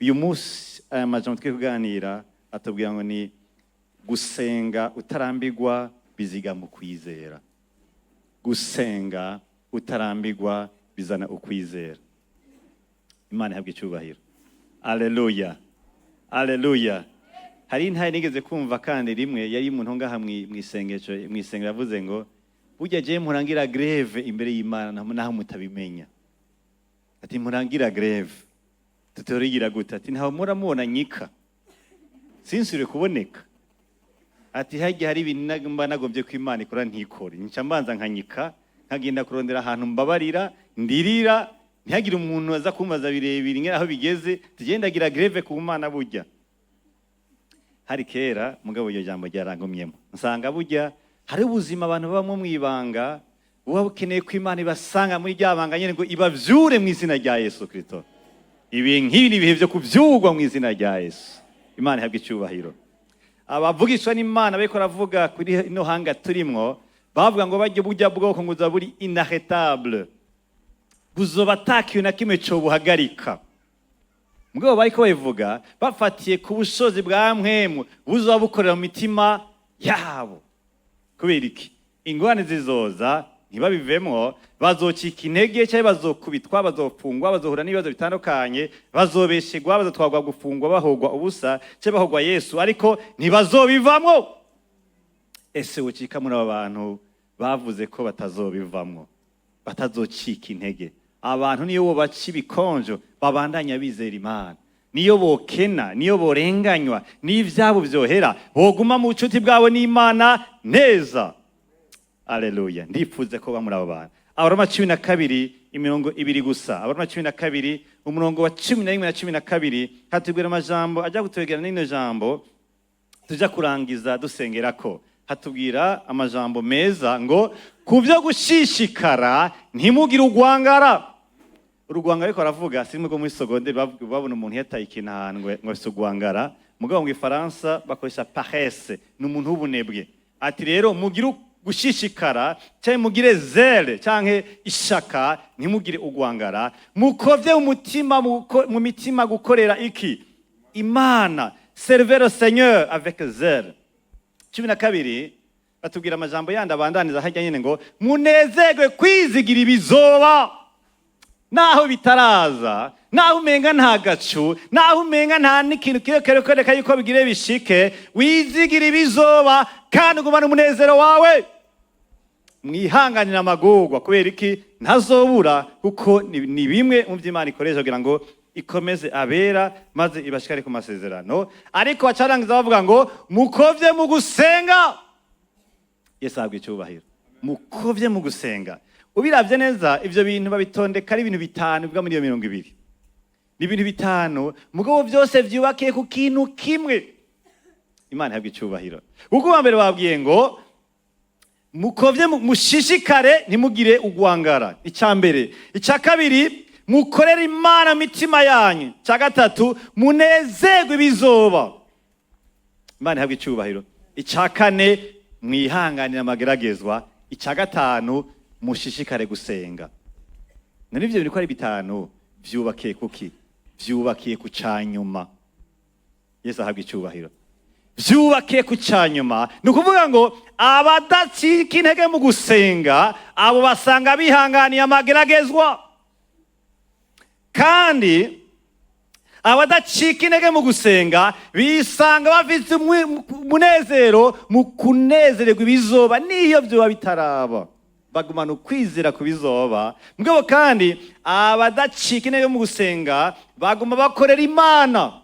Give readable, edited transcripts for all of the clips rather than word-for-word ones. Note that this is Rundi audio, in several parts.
Uyu munsi aya majambo turi kuganira atubwira ngo ni gusenga utarambigwa biziga mu kwizera. Gusenga utarambigwa bizana ukwizera. Imana ihabwa icyubahiro. Aleluya, aleluya. Hari intahe nigeze kumva kandi rimwe yari umuntu ngaha mw'isengesho, mw'isengero, yavuze ngo burya jewe murangira grève imbere y'Imana naho mutabimenya. Ati murangira grève tutorigira gute? Ati ntawe muramubona nyika sinsubire kuboneka. Ati hajya hari ibintu mba nagombye ko Imana ikora ntikore, nca mbanza nkanyika, nkagenda kurondera ahantu mbabarira, ndirira, ntihagire umuntu aza kumbaza birebire ingene aho bigeze. Tugendagira grève ku Mana. Burya hari kera, mugabo iryo jambo ryarangumyemo, nsanga burya hari ubuzima abantu babamo mw'ibanga buba bukeneye ko Imana ibasanga muri rya banga nyene ngo ibavyure mu izina rya Yesu Kristo. Ibi nk'ibi ni ibihe vyo kuvyurwa mu izina rya Yesu. Imana ihabwa icyubahiro. Abavugishwa n'Imana bariko baravuga kuri ino hanga turimwo, bavuga ngo barya burya bwoko ngo buzoba buri inarrêtable, buzoba ata kintu na kimwe cobuhagarika. Mugabo bariko babivuga bafatiye ku bushozi bwa mpwemu buzoba bukorera mu mitima yabo. Kubera iki? Ingorane zizoza ntibabivemwo, bazocika intege cyangwa bazokubitwa, bazofungwa, bazohura n'ibibazo bitandukanye, bazobeshegwa, bazotwarwa gufungwa bahogwa ubusa cyangwa bahogwa Yesu, ariko ntibazobivamwo. Ese wocika muri aba bantu bavuze ko batazobivamwo, batazocika intege? Abantu niyo bobaca ibikonjo babandanya bizera Imana, niyo bokena, niyo borenganywa, niyo ivyabo vyohera, boguma mu bucuti bwabo n'Imana neza. Aleluya. Ndifuza ko muri abo bantu. Abaroma 12, imirongo 2 gusa. Abaroma 12, umurongo wa 11 na 12, hatubwira amajambo ajya kutwegera n'ino jambo tujya kurangiza dusengerako. Hatubwira amajambo meza ngo ku byo gushishikara ntimugire ugwangara. Urugwangara ariko aravuga si rwo muri secondaire babona umuntu yataye ikintu ahantu ngo afise ugwangara. Mugabo mu Gifaransa bakoresha paresse, ni umuntu w'ubunebwe. Ati rero mugire gushishikara cyangwa mugire zèle cyangwa ishaka, ntimugire ugwangara, mukovye umutima mu mitima gukorera iki? Imana. Servez le Seigneur avec zèle. 12 batubwira amajambo yandi abandaniza harya nyine ngo munezerwe kwizigira ibizoba naho bitaraza, naho umenga nta gacu, naho umenga nta n'ikintu kirekere kwereka yuko bigire bishike. Wizigira ibizoba kandi ugumane umunezero wawe, mwihanganira amagorwa. Kubera iki? Ntazobura, kuko ni bimwe mu by'Imana ikoresha kugira ngo ikomeze abera maze ibashikare ku masezerano. Ariko bacarangiza bavuga ngo mukovye mu gusenga. Yesu ahabwa icyubahiro. Mukovye mu gusenga. Ubiravye neza, ivyo bintu babitondeka ari ibintu bitanu biva muri iyo mirongo 20. Ni ibintu bitanu, mugabo byose vyubakiye ku kintu kimwe. Imana ihabwa icyubahiro. Kuko uwa mbere babwiye ngo mukovye mushishikare, ntimugire ugwangara, icya mbere. Icya kabiri, mukorere Imana mu mitima yanyu. Icya gatatu, munezerwe ibizoba. Imana ihabwa icyubahiro. Icya kane, mwihanganire amageragezwa. Icya gatanu, mushishikare gusenga. None ivyo bintu ko ari bitanu vyubakiye kuki? Vyubakiye ku canyuma. Yesu ahabwa icyubahiro. Vyubakiye ku canyuma, ni ukuvuga ngo abadacika intege mu gusenga, abo basanga bihanganiye amageragezwa. Kandi abadacika intege mu gusenga bisanga bafite umunezero mu kunezererwa ibizoba n'iyo byoba bitaraba, bagumana ukwizera ku bizoba. Mugabo kandi abadacika intege mu gusenga baguma bakorera Imana.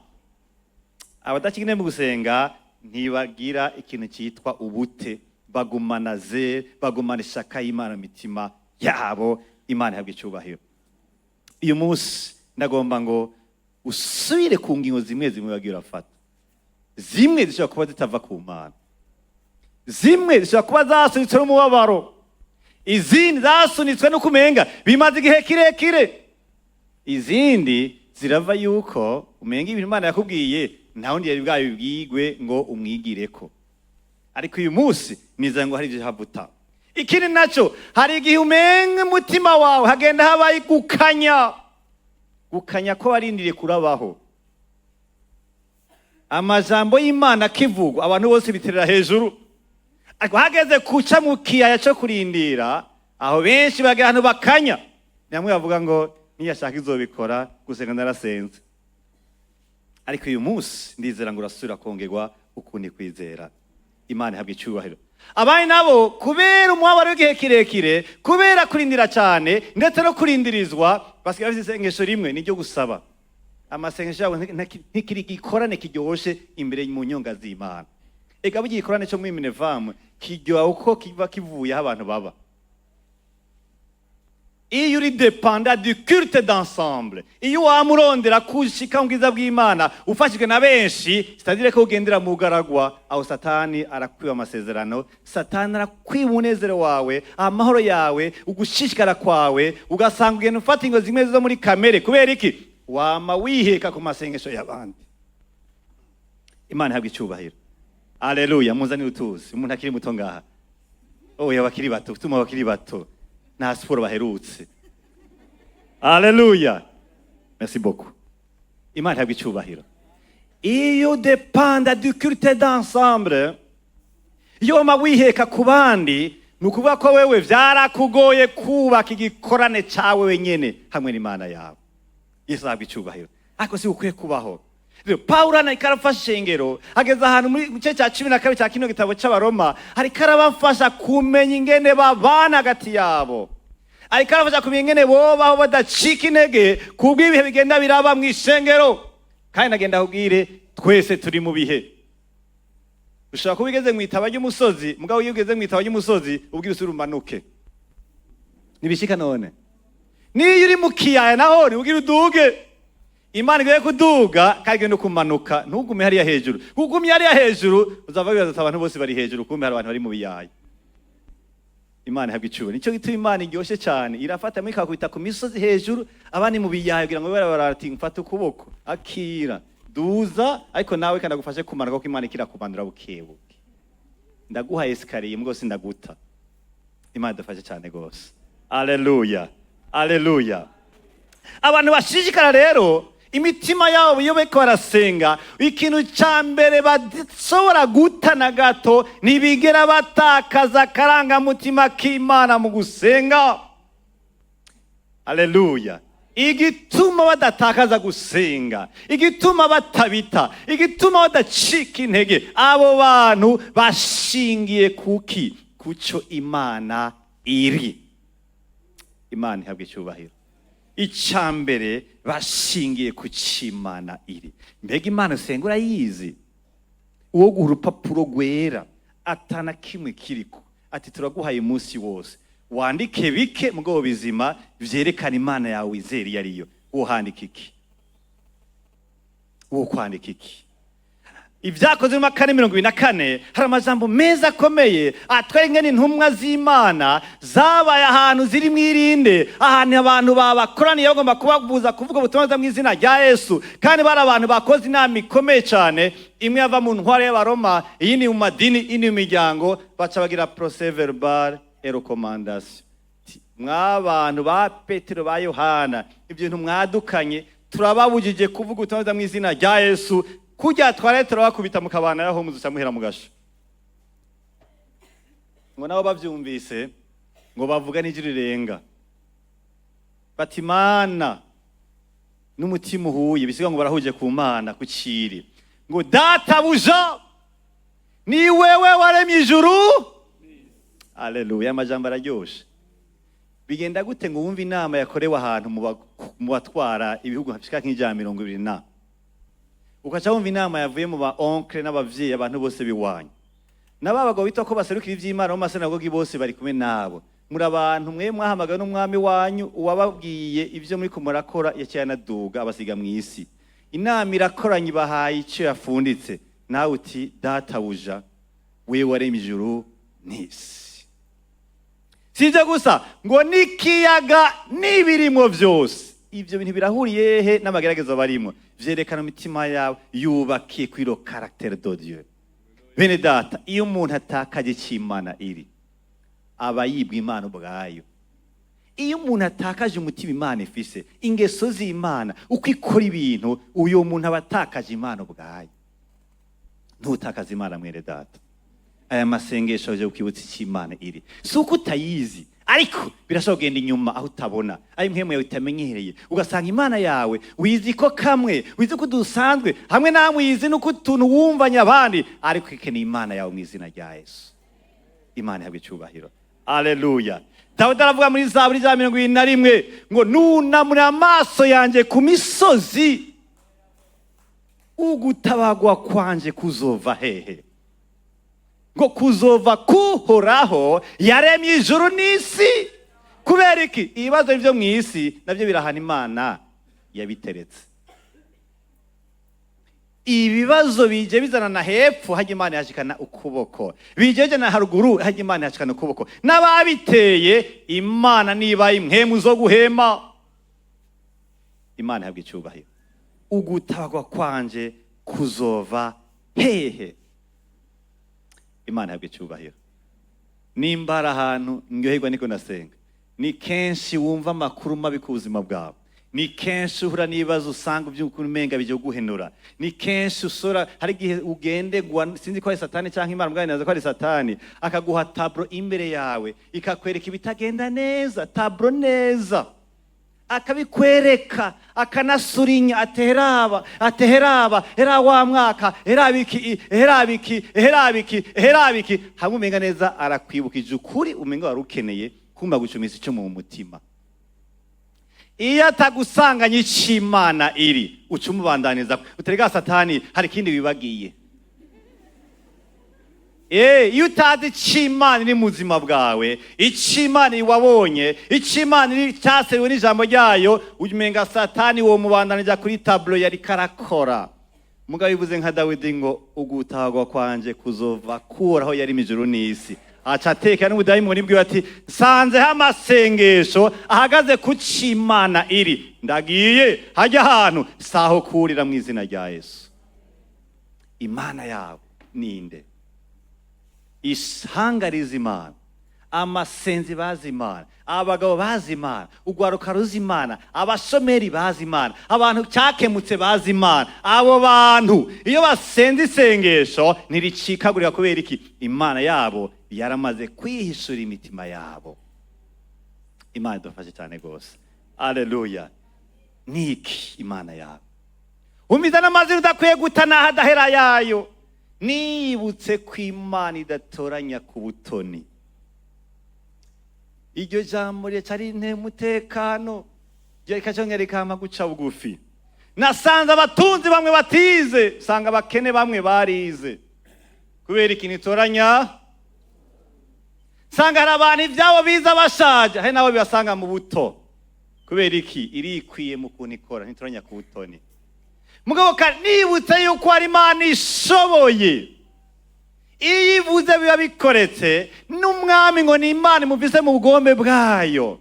Abadacika intege mu gusenga ntibagira ikintu cyitwa ubute, bagumana zèle, bagumana ishaka y'Imana mu mitima yabo. Imana ihabwa icyubahiro. Uyu munsi ndagomba ngo usubire ku ngingo zimwe zimwe wagiye urafata. Zimwe zishobora kuba zitava ku Mana, zimwe zishobora kuba zasunitswe n'umubabaro, izindi zasunitswe no kumenga bimaze igihe kirekire, izindi zirava yuko umenga ibintu Imana yakubwiye nta wundi yari bwabibwigwe ngo umwigireko. Ariko uyu munsi nizera ngo hari ibyo havuta. Ikindi nacyo, hari igihe umenga umutima wawe hagenda habaye gukanya, gukanya ko warindiriye kurabaho. Amajambo y'Imana akivugwa, abantu bose biterera hejuru, ariko hageze kuca mu kiyaya cyo kurindira, aho benshi bagera ahantu bakanya. Namwe bavuga ngo niyashaka izobikora, gusenga narasenze. Ariko uyu munsi ndizera ngo urasubira kongerwa ukundi kwizera. Imana ihabwa icyubahiro. Abandi nabo, kubera umubabaro w'igihe kirekire, kubera kurindira cyane ndetse no kurindirizwa, basigaye bafite isengesho rimwe, niryo gusaba. Amasengesho yabo ntikiri igikorane kiryoshe imbere mu nyonga z'Imana. Ega burya igikorane cyo muri Minevam kiryoha uko kiba kivuye aho abantu baba. Iyo uri dépendant du culte d'ensemble, iyo wamurondera kushika mu bwiza bw'Imana ufashijwe na benshi, c'est-à-dire ko ugendera mu bugaragwa, aho Satani arakwiba amasezerano, Satani arakwiba umunezero wawe, amahoro yawe, ugushishikara kwawe, ugasanga ugenda ufata ingo zimwe zo muri kamere. Kubera iki? Wama wiheka ku masengesho y'abandi. Imana ihabwa icyubahiro. Aleluya. Muzanire utuzi umuntu akiri muto ngaha. Oya, abakiri bato, tuma abakiri bato nta siporo baherutse. Aleluya, merci beaucoup. Imana ihabwa icyubahiro. Iyo dépenda du culte d'ensemble, iyo wama wiheka ku bandi, ni ukuvuga ko wewe vyarakugoye kubaka igikorane cawe wenyene hamwe n'Imana yawe. Yesu ahabwa icyubahiro. Ariko si ukwiye kubaho. Rero Pawulo hano ariko arafasha ishengero, ageze ahantu muri gice cya 12 cya kino gitabo cy'Abaroma, ariko arabafasha kumenya ingene babana hagati yabo, ariko arabafasha kumenya ingene bobaho badacika intege kubw'ibihe bigenda biraba mu ishengero. Kandi nagenda akubwire, twese turi mu bihe. Ushobora kuba ugeze mu itaba ry'umusozi, mugabo iyo ugeze mu itaba ry'umusozi ubwira usubire umanuke, ntibishika. None niyo uri mu kiyaya naho ubwira uduge. Imana igiye kuduga kandi igiye no kumanuka. Ntugume hariya hejuru, kuko ugumye hariya hejuru uzava wibaza ati abantu bose bari hejuru, kumbe hari abantu bari mu biyaya. Imana ihabwa icubahiro. Nicyo gituma Imana iryoshye cyane, irafata muri ikakubita ku misozi hejuru, abandi mu biyaya, kugira ngo babe barati mfata ukuboko, akira duza, ariko nawe kandi agufashe kumanuka, kuko Imana ikirakumanura bukebuke. Ndaguha escalier mbwo sindaguta. Imana idufashe cyane rwose. Aleluya, aleluya. Abantu bashishikara rero, imitima yabo iyo bariko barasenga, ikintu cya mbere badashobora guta na gato, ntibigera batakaza akarangamutima k'Imana mu gusenga. Aleluya. Igituma badatakaza gusenga, igituma batabita, igituma badacika intege, abo bantu bashingiye kuki? Kuco Imana iri. Imana ihabwa icyubahiro. Icya mbere, bashingiye ku cy'Imana iri. Mbega Imana usenga urayizi? Uwo guha urupapuro rwera atana kimwe kiriko, ati turaguhaye umunsi wose, wandike bike mugabo bizima vyerekana Imana yawe wizera iyo ariyo, wohandika iki? Wo kwandika iki? Ibyakozwe mu 4:24 hari amajambo meza akomeye atwereka ingene intumwa z'Imana zabaye ahantu ziri mwirinde, ahantu abantu babakoraniye bagomba kubabuza kuvuga ubutumwa bwiza mu izina rya Yesu. Kandi bari abantu bakoze inama ikomeye cyane, imwe yava mu ntwaro y'Abaroma, iyindi mu madini, iyindi mu miryango. Baca bagira procès verbal et recommandation. Mw'abantu ba Petero, ba Yohana, ibyo bintu mwadukanye, turababujije kuvuga ubutumwa bwiza mu izina rya Yesu. Kurya tware turabakubita mukabana yaho muzuca muhera mu gasho. Ngo nabo bavyumvise, ngo bavuga n'ijwi rirenga bati: "Mana n'umutima uhuye." Bisiga ngo barahuje ku Mana ku ciri, ngo: "Databuja, ni wewe waremye ijuru." Aleluya. Amajambo araryoshe. Bigenda gute ngo wumve inama yakorewe ahantu mu batwara ibihugu bishika nk'ijana 20 na, ukaca wumva inama yavuye mu ba oncle n'abavyeyi, abantu bose biwanyu n'aba bagabo bitwa ko baserukira ivy'Imana mu masinagogi, bose bari kumwe nabo? Muri abantu mwe mwahamagawe n'umwami wanyu, uwababwiye ivyo muriko murakora yaciye anaduga abasiga mw'isi. Inama irakoranye, ibahaye ico yafunditse, nawe uti: "Databuja, wewe waremye ijuru n'isi." Si ibyo gusa, ngo n'ikiyaga n'ibirimo byose. Ibyo bintu birahuriye he n'amageragezo barimo? Vyerekana imitima yawe yubakiye kuri le caractère de Dieu. Bene data, iyo umuntu atakaje cy'Imana iri, aba yibwa Imana ubwayo. Iyo umuntu atakaje umutima Imana ifise, ingeso z'Imana, uko ikora ibintu, uyo muntu aba atakaje Imana ubwayo. Ntutakaze Imana, mwene data. Aya masengesho aje kukwibutsa icyo Imana iri. Si uko utayizi, ariko birashobora kugenda inyuma aho utabona, aho impwemu yawe itamenyereye, ugasanga Imana yawe wizi ko kamwe, wizi ko dusanzwe hamwe namwe, wizi nuko utuntu wumvanye abandi, ariko ikeneye Imana yawe mu izina rya Yesu. Imana ihabwa icyubahiro. Aleluya. Dawidi aravuga muri Zaburi 71 ngo: "Nunamura amaso yanjye ku misozi, ugutabagwa kwanje kuzova hehe?" Ngo kuzova kuhoraho yaremye ijuru n'isi. Kubera iki? Ibibazo byo mu isi nabyo birahana Imana yabiteretse. Ibibazo bije bizana na hepfo, hajya Imana yashikana ukuboko. Bijeje na haruguru, hajya Imana yashikana ukuboko. N'ababiteye, Imana niba impwemu zo guhema. Imana ihabwa icyubahiro. Ugutabagwa kwanje kuzova hehe? Imana ihabwa icyubahiro. Nimba ari ahantu ndyoherwa niko ndasenga, ni kenshi wumva amakuru mabi ku buzima bwawe, ni kenshi uhura n'ibibazo usanga by'ukuri umenga bijya guhenura, ni kenshi usora, hari igihe ugendegwa, sinzi ko ari Satani cyangwa Imana, mbwa ko ari Satani, akaguha tableau imbere yawe ikakwereka ibitagenda neza, tableau neza akabikwereka, akanasurinya, ateheraba, ateheraba, era wa mwaka, era iki, era iki, era iki, era iki, hamwe umenga neza arakwibukije ukuri umenga wari ukeneye kumva, gucumisa icyo mu mutima. Iyo atagusanganye ic'Imana iri, uca umubandaniza uterega Satani, hari ikindi wibagiye. Iyo utazi ic'Imana iri mu buzima bwawe, ic'Imana wabonye, ic'Imana iri cyaseruwe n'ijambo ryayo, umenga Satani wo mubandanija kuri tableau yari karakora. Mugabo bivuze nka Dawidi ngo: "Ugutagwa kwanje kuzova kuraho yari ijuru n'isi." Aca ateka n'ubudayimoni bwiwe ati: "Nsanzeho amasengesho ahagaze ku c'Imana iri, ndagiye hajya ahantu saho kurira mu izina rya Yesu." Imana yawe ninde? Ishanga rizi Imana, amasenzi bazi Imana, abagabo bazi Imana, urwaruka ruzi Imana, abashomeri bazi Imana, abantu cyakemutse bazi Imana. Abo bantu iyo basenze, isengesho ntiricikagurika. Kubera iki? Imana yabo yaramaze kwihishura imitima yabo. Imana idufashe cyane rwose. Aleluya. Niki Imana yawe? Umviza n'amazina udakwiye guta n'aho adahera yayo. Nibutse ko Imana idatoranya ku butoni. Iryo jambo rica rintera umutekano, rikacongera rikampa guca bugufi. Nasanze abatunzi bamwe batize, sanga abakene bamwe barize. Kubera ikintu itoranya, sanga hari abantu ibyabo biza bashaje, hari n'abo bibasanga mu buto. Kubera iki? Irikwiye mu kuntu ikora, ntitoranya ku butoni. Mugabo kandi nibutse yuko hari Imana ishoboye, iyo ivuze biba bikoretse. N'umwami ngo ni Imana imuvise mu bugombe bwayo,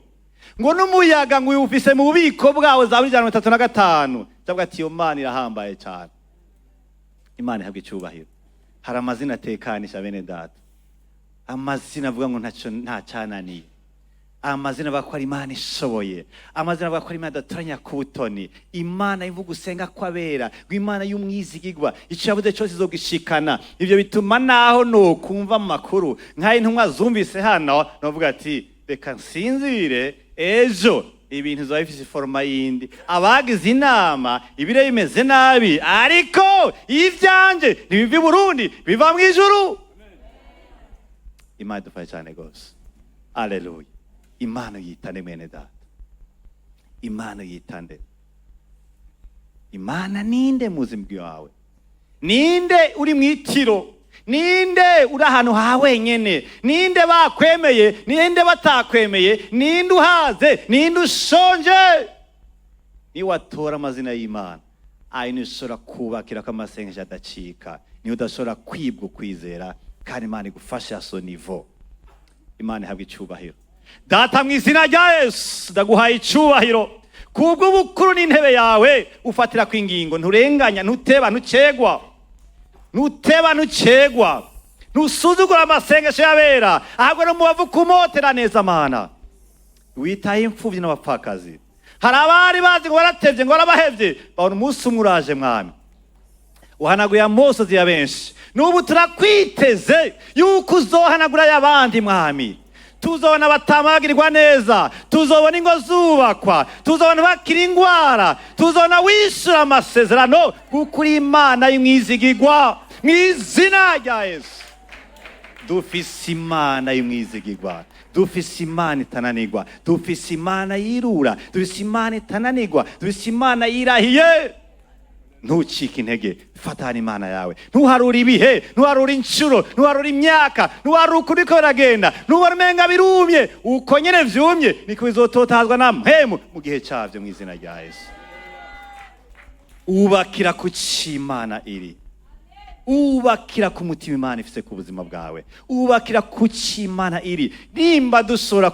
ngo n'umuyaga ngo uwufise mu bubiko bwawo, Zaburi 135. Cyangwa ati: "Iyo Mana irahambaye cyane." Imana ihabwa icyubahiro. Hari amazina atekanisha bene data, amazina avuga ngo ntacyo nta cyananiye, amazina avuga ko ari Imana ishoboye, amazina avuga ko ari Imana idatoranya ku butoni, Imana ivuga usenga kw'abera, ngo Imana y'umwizigigwa, icyo yavuze cyose izogishikana. Ibyo bituma naho nokumva amakuru nk'ayo intumwa zumvise hano, novuga ati: "Reka nsinzire, ejo ibintu bizaba bifise i forme yindi." Abagize inama ibire bimeze nabi, ariko ibyanjye ntibiva i Burundi, biva mu ijuru. Imana idufashe cyane rwose. Aleluya. Imana yitande, mwene data? Imana yitande? Imana ninde mu buzima bwawe? Ninde uri mu itiro? Ninde uri ahantu ha wenyene? Ninde bakwemeye? Ninde batakwemeye? Ninde uhaze? Ninde ushonje? Niwatora amazina y'Imana ayo, ntushobora kubakira ko amasengesho adacika, niyo udashobora kwibwa ukwizera. Kandi Imana igufashe à ce niveau. Imana ihabwa icyubahiro. Data, mu izina rya Yesu, ndaguhaye icyubahiro kubw'ubukuru n'intebe yawe ufatira ku ingingo. Nturenganya, ntuteba, ntukegwa, ntuteba, ntukegwa, ntusuzugura amasengesho y'abera, ahubwo no mubavu kumotera neza. Mana, witaye imfubyi n'abapfakazi. Hari abari bazi ngo baratevye, ngo barabahevye, babona umunsi umwe uraje, Mwami. Uhanaguye amosozi ya benshi. N'ubu turakwiteze yuko uzohanagura y'abandi, Mwami. Tuzobona batamagirirwa neza, tuzobona ingo zubakwa, tuzobona bakira ingwara, tuzobona wishura amasezerano, kuko uri Imana y'umwizigigwa. Mu izina rya Yesu, dufise Imana y'umwizigigwa, dufise Imana itananirwa, dufise Imana yirura, dufise Imana itananirwa, dufise Imana yirahiye. Ntucike intege, fatana Imana yawe. Ntuharure ibihe, ntuharure inshuro, ntuharure imyaka, ntuharure uko uriko biragenda, ntubone umenga birumye. Uko nyene vyumye niko bizototazwa na mpemu mu gihe cavyo, mu izina rya Yesu. Ubakira ku c'Imana iri, ubakira ku mutima Imana ifise ku buzima bwawe, ubakira ku c'Imana iri. Nimba dushobora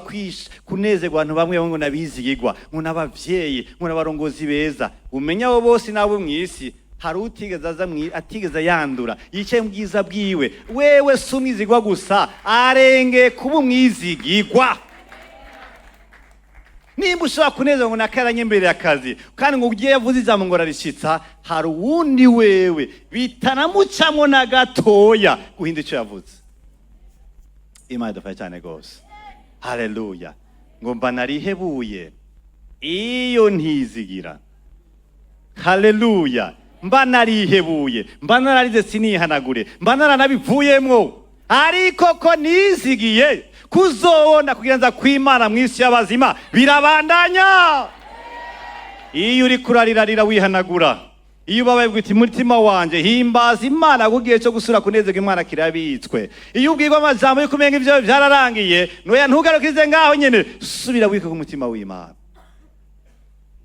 kunezerwa, abantu bamwe ngo nabizigirwa, ngo n'abavyeyi, ngo n'abarongozi beza, umenya abo bose n'abo mw'isi hari utigeze aza atigeze yandura, yicaye mu bwiza bwiwe. Wewe si umwizigwa gusa, arengeye kuba umwizigigwa. Nimba ushobora kunezerwa ngo nakaranye imbere y'akazi, kandi ngo ugiye yavuze ijambo ngo ararishitsa, hari uwundi wewe bitanamucamwo na gatoya guhinda icyo yavuze. Imana idufashe cyane rwose. Haleluya! Ngo mba narihebuye iyo ntizigira. Haleluya! Mba narihebuye, mba nararize sinihanagure, mba naranabivuyemwo, ariko ko nizigiye kuzobona kugira nza kwimana mu isi y'abazima, birabandanya. Iyo uri kurarirarira wihanagura, iyo ubabaye uti: "Mutima wanje, himbaza Imana," kuko igihe cyo gusura kunezerwa Imana kirabitswe. Iyo ubwirwa amajambo yo kumenga ivyo vyararangiye, noya, ntugarukize ngaho nyene, subira wike ku mutima w'Imana.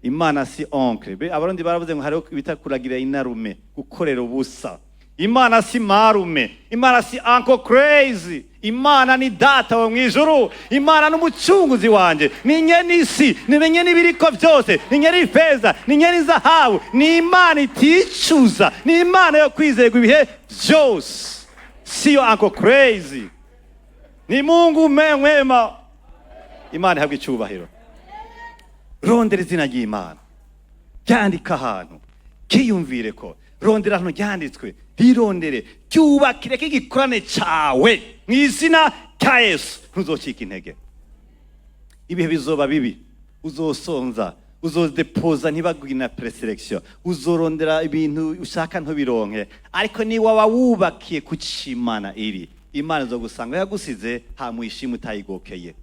Imana si oncle. Be Abarundi baravuze ngo hariho bita kuragira inarume, gukorera ubusa. Imana si marume, Imana si uncle crazy, Imana ni Data wo mw'ijuru. Imana n'umucunguzi wanje, ni nyene isi, ni nyene ibiriko byose, ni nyene ifeza, ni nyene izahabu, ni Imana iticuza, ni Imana yo kwizerwa ibihe byose. Siyo uncle crazy, ni Mungu mwema. Imana ihabwa icyubahiro. Rondera izina ry'Imana, ryandika ahantu, kiyumvire ko rondera ahantu ryanditswe, rirondere, ryubakire k'igikorane cawe. Mu izina rya Yesu, ntuzocika intege. Ibihe bizoba bibi, uzosonza, uzodepoza ntibaguhe na présélection, uzorondera ibintu ushaka ntubironke, ariko niba waba wubakiye ku c'Imana iri, Imana izogusanga yagusize hamwishima utayigokeye.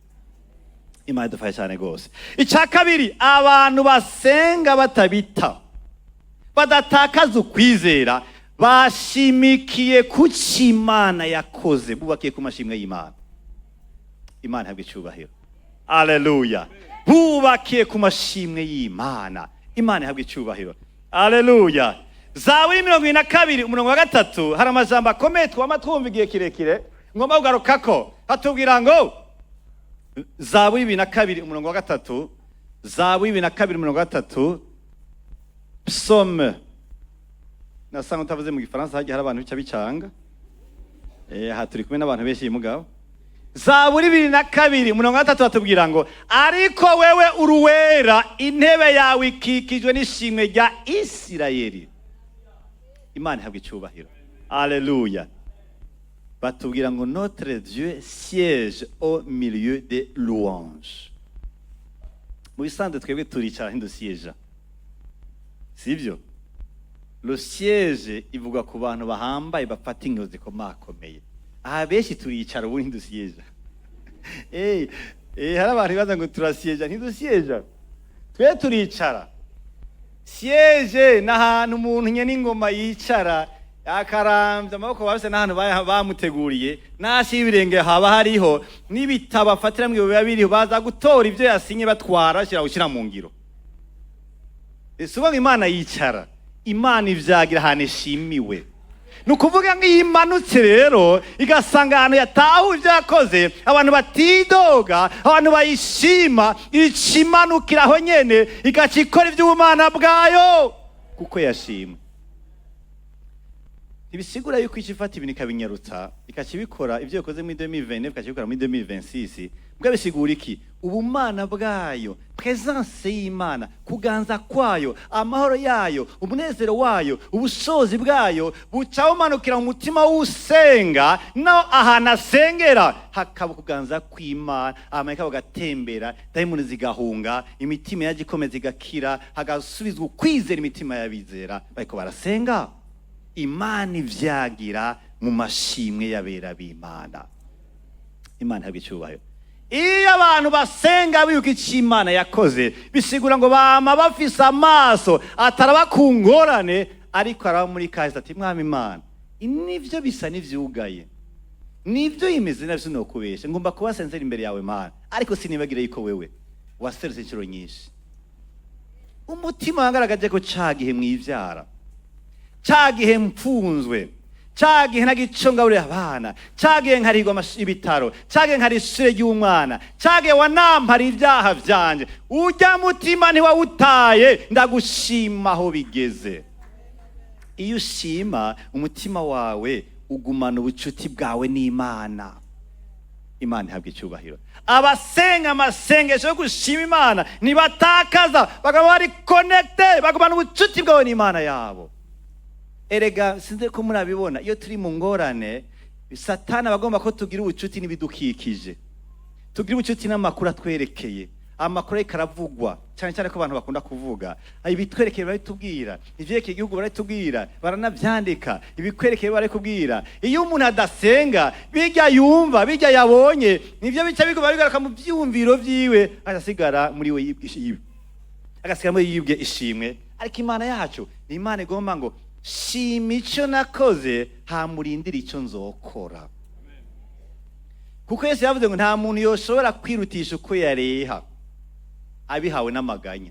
Imana idufashe cyane rwose. Icya kabiri, abantu basenga batabita, badatakaza ukwizera, bashimikiye ku c'Imana yakoze, bubakiye ku mashimwe y'Imana. Imana ihabwa icyubahiro. Aleluya! Bubakiye ku mashimwe y'Imana. Imana ihabwa icyubahiro. Aleluya! Zaburi 72 umurongo wa 3, hari amajambo akomeye twama twumva igihe kirekire, ngomba kugarukako. Hatubwira ngo, Zaburi 22 umurongo wa 3, Zaburi 22 umurongo wa 3, Psaume. Nasanga utavuze mu Gifaransa, hagiye hari abantu bica bicanga. Aha turi kumwe n'abantu benshi mugabo. Zaburi 22 umurongo wa 3 batubwira ngo: "Ariko wewe uruwera, intebe yawe ikikijwe n'ishimwe rya Isirayeli." Imana ihabwa icyubahiro. Aleluya! Batubwira ngo: "Notre Dieu siège au milieu des louanges." Mu bisanzwe twebwe turicara, ntidusieja, sibyo? Le siège ivuga ku bantu bahambaye, bafata ingingo zikomakomeye. Aha benshi turicara, ubundi ntidusieja. Hari abantu bibaza ngo turasieja. Ntidusieja, twe turicara. Siège ni ahantu umuntu nyene ingoma yicara, akarambya amaboko, bafise n'ahantu bamuteguriye, n'hasi y'ibirenge haba hariho n'ibitabo afatiramwo biba biriho, baza gutora ivyo yasinye, batwara bashyira gushyira mu ngiro. Ese uvuga ngo Imana yicara? Imana ivyagira ahantu ishimiwe. Ni ukuvuga ngo iyo imanutse rero igasanga ahantu yatahuye ibyo yakoze, abantu batidoga, abantu bayishima, ica imanukira aho nyene, igaca ikora iby'ubumana bwayo kuko yashimwe. Ntibisigura yuko ica ifata ibintu ikabinyarutsa, ikaca ibikora ibyo yakoze muri 2029, ikaca ibikora muri 2026. Mbwa bisigura iki? Ubumana bwayo, présence y'Imana, kuganza kwayo, amahoro yayo, umunezero wayo, ubushobozi bwayo buca bumanukira mu mutima w'usenga, no ahantu asengera hakaba kuganza kw'Imana, abamarayika bagatembera, dayimoni zigahunga, imitima yaje ikomeza igakira, hagasubizwa ukwizera imitima y'abizera bariko barasenga. Imana ivyagira mu mashimwe y'abera b'Imana. Imana ihabwa icyubahiro. Iyo abantu basenga bibuka icyo Imana yakoze, bisigura ngo bama bafise amaso ataraba ku ngorane, ariko araba muri kahise, ati: "Mwami Imana, nivyo bisa n'ivyugaye, nivyo imeze navyo, sinokubesha, ngomba kuba sincère imbere yawe Mana, ariko sinibagire yuko wewe waserutse inshuro nyinshi." Umutima wagaragaje ko ca gihe mwivyara, ca gihe mpfunzwe, ca gihe nagico ngaburira abana, ca gihe nkarigwa ibitaro, ca gihe nkari ishure ry'umwana, ca gihe wanampara ibyaha vyanje, urya mutima ntiwawutaye, ndagushima aho bigeze. Iyo ushima, umutima wawe ugumana ubucuti bwawe n'Imana. Imana ihabwa icyubahiro. Abasenga amasengesho yo gushima Imana ntibatakaza, bakaba bari connectés, bagumana ubucuti bwawe n'Imana yabo. Erega sinzi ko murabibona, iyo turi mu ngorane, Satani aba agomba ko tugira ubucuti n'ibidukikije, tugira ubucuti n'amakuru atwerekeye, amakuru ariko aravugwa, cyane cyane ko abantu bakunda kuvuga ibitwerekeye. Barabitubwira, ivyerekeye igihugu barabitubwira, baranavyandika, ibikwerekeye barabikubwira. Iyo umuntu adasenga, bijya yumva, bijya yabonye, nivyo bica biguma bigaruka mu vyumviro vyiwe, agasigara muri we yibwe, agasigara muri yibwe ishimwe. Ariko Imana yacu ni Imana igomba ngo shima icyo nakoze, hamurindira icyo nzokora, kuko Yesu yavuze ngo nta muntu yoshobora kwirutisha uko yareha abihawe n'amaganya.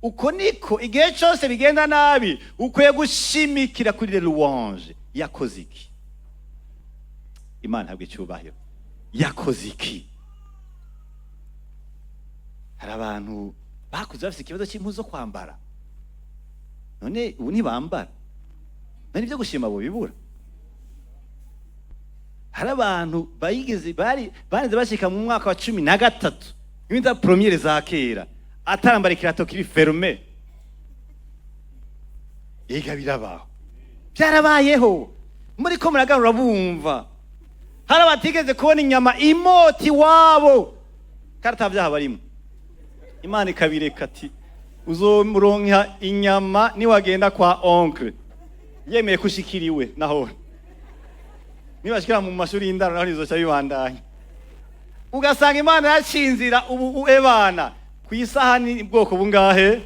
Uko niko igihe cyose bigenda nabi, ukwiye gushimikira kuri louange. Yakoze iki Imana? Ihabwa icyubahiro. Yakoze iki? Hari abantu bakuze bafite ikibazo cy'impuzu zo kwambara, none ubu ntibambara. None ibyo gushima bibura? Hari abantu bayigeze bari barinze bashika mu mwaka wa 13 ibinza première za kera atarambara ikirato kiri fermé. Ega birabaho, byarabayeho. Muri ko muragarura bumva, hari abatigeze kubona inyama imota iwabo kandi ata vyaha barimo, Imana ikabireka, ati: "Uzomuronka inyama niwagenda kwa oncle yemeye ko ushikiriwe." Naho nibashikira mu mashuri y'indaro, naho nizoca bibandanya. Ugasanga Imana yacinzira ubu ebana ku isahani ubwoko bungahe.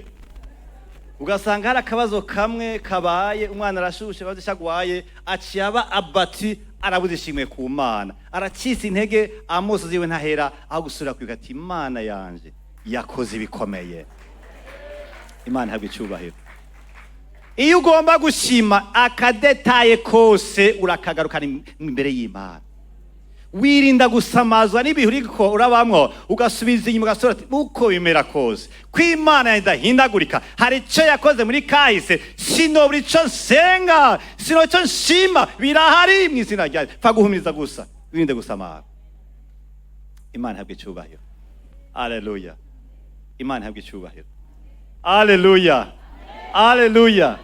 Ugasanga hari akabazo kamwe kabaye, umwana arashushe, bazi icyo agwaye, aciye aba abati, arabuze ishimwe ku Mana, aracitse intege, amoso ziwe ntahera, aho gusubira kwibuka ati: "Imana yanje yakoze ibikomeye." Imana ihabwa icyubahiro. Iyo ugomba gushima, aka détail kose urakagarukana imbere y'Imana, wirinda gusamazwa n'ibihe uriko urabamwo, ugasubiza inyuma, ugasubira ati: "Uko bimera kose, ko Imana idahindagurika, hari icyo yakoze muri kahise, sinobura ico nsenga, sinobura ico nshima, birahari mu izina ryayo." Pfa guhumiriza gusa, wirinde gusamara. Imana ihabwa icyubahiro. Aleluya! Imana ihabwa icyubahiro. Aleluya, aleluya,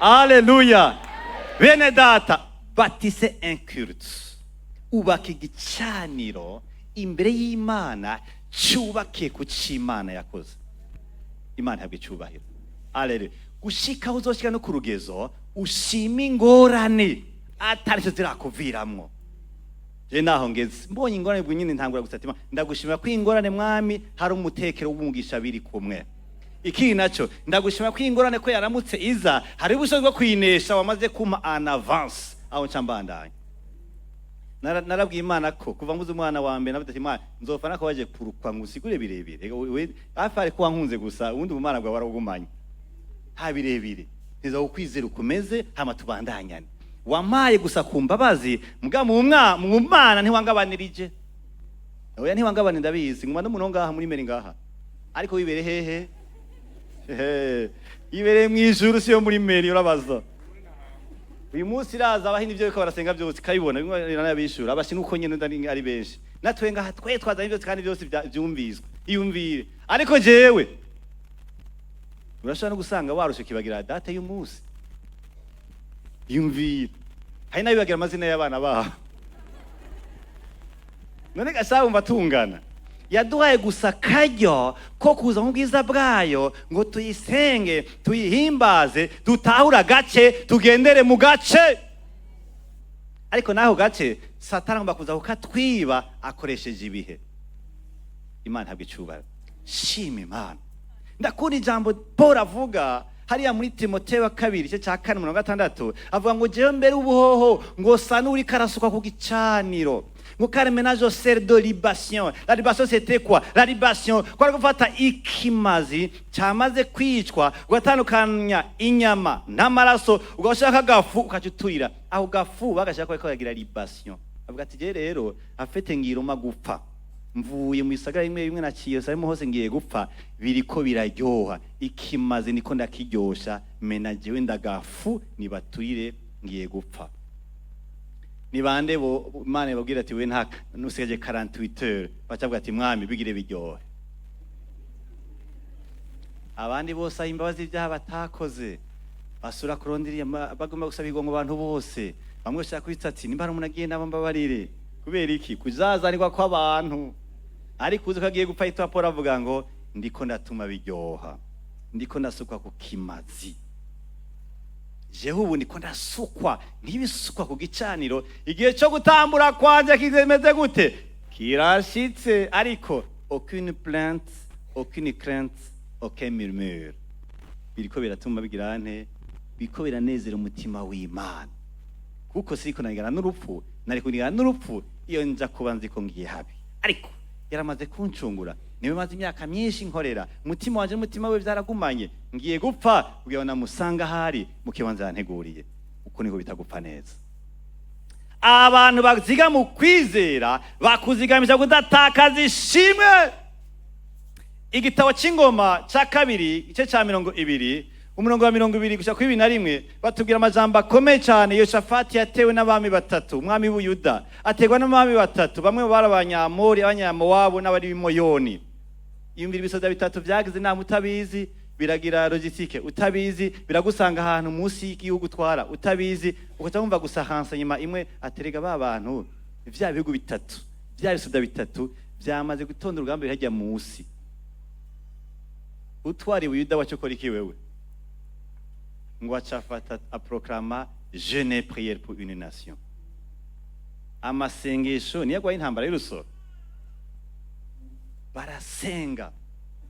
aleluya! Bene data, bâtissez un culte, ubaka igicaniro imbere y'Imana cyubakiye ku cy'Imana yakoze. Imana ihabwa icyubahiro. Aleluya! Gushika aho uzoshika no ku rugezo ushima ingorane atari cyo zirakuviramwo. Je naho ngeze, mbonye ingorane ubwo nyine ntangura gusa ati: "Ndagushimira ko ingorane, Mwami, hari umutekero w'umugisha biri kumwe." Ikindi nacyo, ndagushima ko ingorane ko yaramutse iza, hari ubushobozi bwo kuyinesha wamaze kumpa en avance. Aho nca mbandanya. Narabwiye Imana ko kuva mbuze umwana wa mbere, navuze ati: "Imana, nzopfa nako waje kurukwa ngo usigure birebire." Ega we hafi ariko wankunze gusa, ubundi ubumana bwawe warabugumanye. Nta birebire, ntiza kukwizera ukomeze, hama tubandanyane. Wampaye gusa ku mbabazi, mbwa mu Mana ntiwangabanirije. Oya, ntiwangabane, ndabizi. Nguma n'umuntu ngaha muri meri ngaha, ariko wibere hehe? Hehe, ibereye mu ijuru, siyo muri meri. Urabaza uyu munsi iraza abahinda ibyo bariko barasenga byose ikabibona, bimwe iranabishura. Abashinwa uko nyene ndari ari benshi. Natwe ngaha twe twazanye byose kandi byose vyumviswe. Iyumvire, ariko jewe urashobora no gusanga warushe kibagira date y'umunsi. Yumvire, hari n'abibagira amazina y'abana babo. None gasaba wumva tungana? Yaduhaye gusa karyo ko kuza mu bwiza bwayo ngo tuyisenge, tuyihimbaze, dutahure agace, tugendere mu gace. Ariko n'ako gace Satani agomba kuza kukatwiba akoresheje ibihe. Imana ntabwo icubara. Shima Imana. Ndakunda ijambo Paul avuga hariya muri Timoteyo wa kabiri, igice cya 4, 60. Avuga ngo jewe mbere ubuhoho ngo sa n'uriko arasukwa ku gicaniro, ngo car maintenant je sers de libation. La libation, c'était quoi? La libation kwari gufata ikimazi cyamaze kwicwa, ugatandukanya inyama n'amaraso, ugashaka agafu, ukaca uturira aho gafu bagashaka ko kagira libation. Avuga ati: je rero afete ngiroma gupfa, mvuye mu isagara rimwe rimwe naciye sarimo hose, ngiye gupfa, biriko biraryoha, ikimazi niko ndakiryosha, mena jewe ndagafu nibaturire, ngiye gupfa. Ni bande bo Imana ibabwira ati: we nta nusigaje 48 heures? Bacavuga ati: mwami, bigire biryohe. Abandi bose aho imbabazi ibyaha batakoze basura kurondera, bagomba gusaba igongo abantu bose. Bamwe bashaka kwitsa ati: nimba hari umuntu agiye nabo mbabarire. Kubera iki? Kuzazanirwa kw'abantu. Ariko uzi ko agiye gupfa, yitwa Paul, avuga ngo ndiko ndatuma biryoha, ndiko ndasukwa ku kimazi. Jewe ubu ndiko ndasukwa nk'ibisukwa ku gicaniro, igihe cyo gutambura kwanje kimeze gute? Kirashitse. Ariko aucune plainte, aucune crainte, aucun murmure. Biriko biratuma bigira nte? Biriko biranezera umutima w'Imana, kuko siriko nagana n'urupfu. Nari kunigana n'urupfu iyo nja kuba nzi ko ngiye habi, ariko yaramaze kuncungura, niwe maze imyaka myinshi nkorera. Umutima wanje n'umutima we byaragumanye. Ngiye gupfa kugira ngo namusanga ahari mu kibanza yanteguriye. Uko niko bita gupfa neza. Abantu baziga mu kwizera bakuzigamisha kudatakaza ishimwe. Igitabo cy'Ingoma cya kabiri, igice cya 20, umurongo wa 20 gushika kuri 21, batubwira amajambo akomeye cyane. Yoshafati yatewe n'abami batatu. Umwami w'Ubuyuda aterwa n'abami batatu, bamwe bari Abanyamori, Abanyamowabu n'abari b'Imoyoni. Yumvira, ibisoda bitatu vyagize inama utabizi, biragira logistique utabizi, biragusanga ahantu munsi y'igihugu utwara utabizi, ugaca wumva gusa renseignement imwe aterega ba bantu. Vya bihugu bitatu, vya bisoda bitatu vyamaze gutonda urugamba birajya munsi. Utwara Ubuyuda wacu ukora iki wewe? Ngo acafata aproclama jeûne, prière pour une nation. Amasengesho niyo agwaye intambara y'urusoro. Barasenga,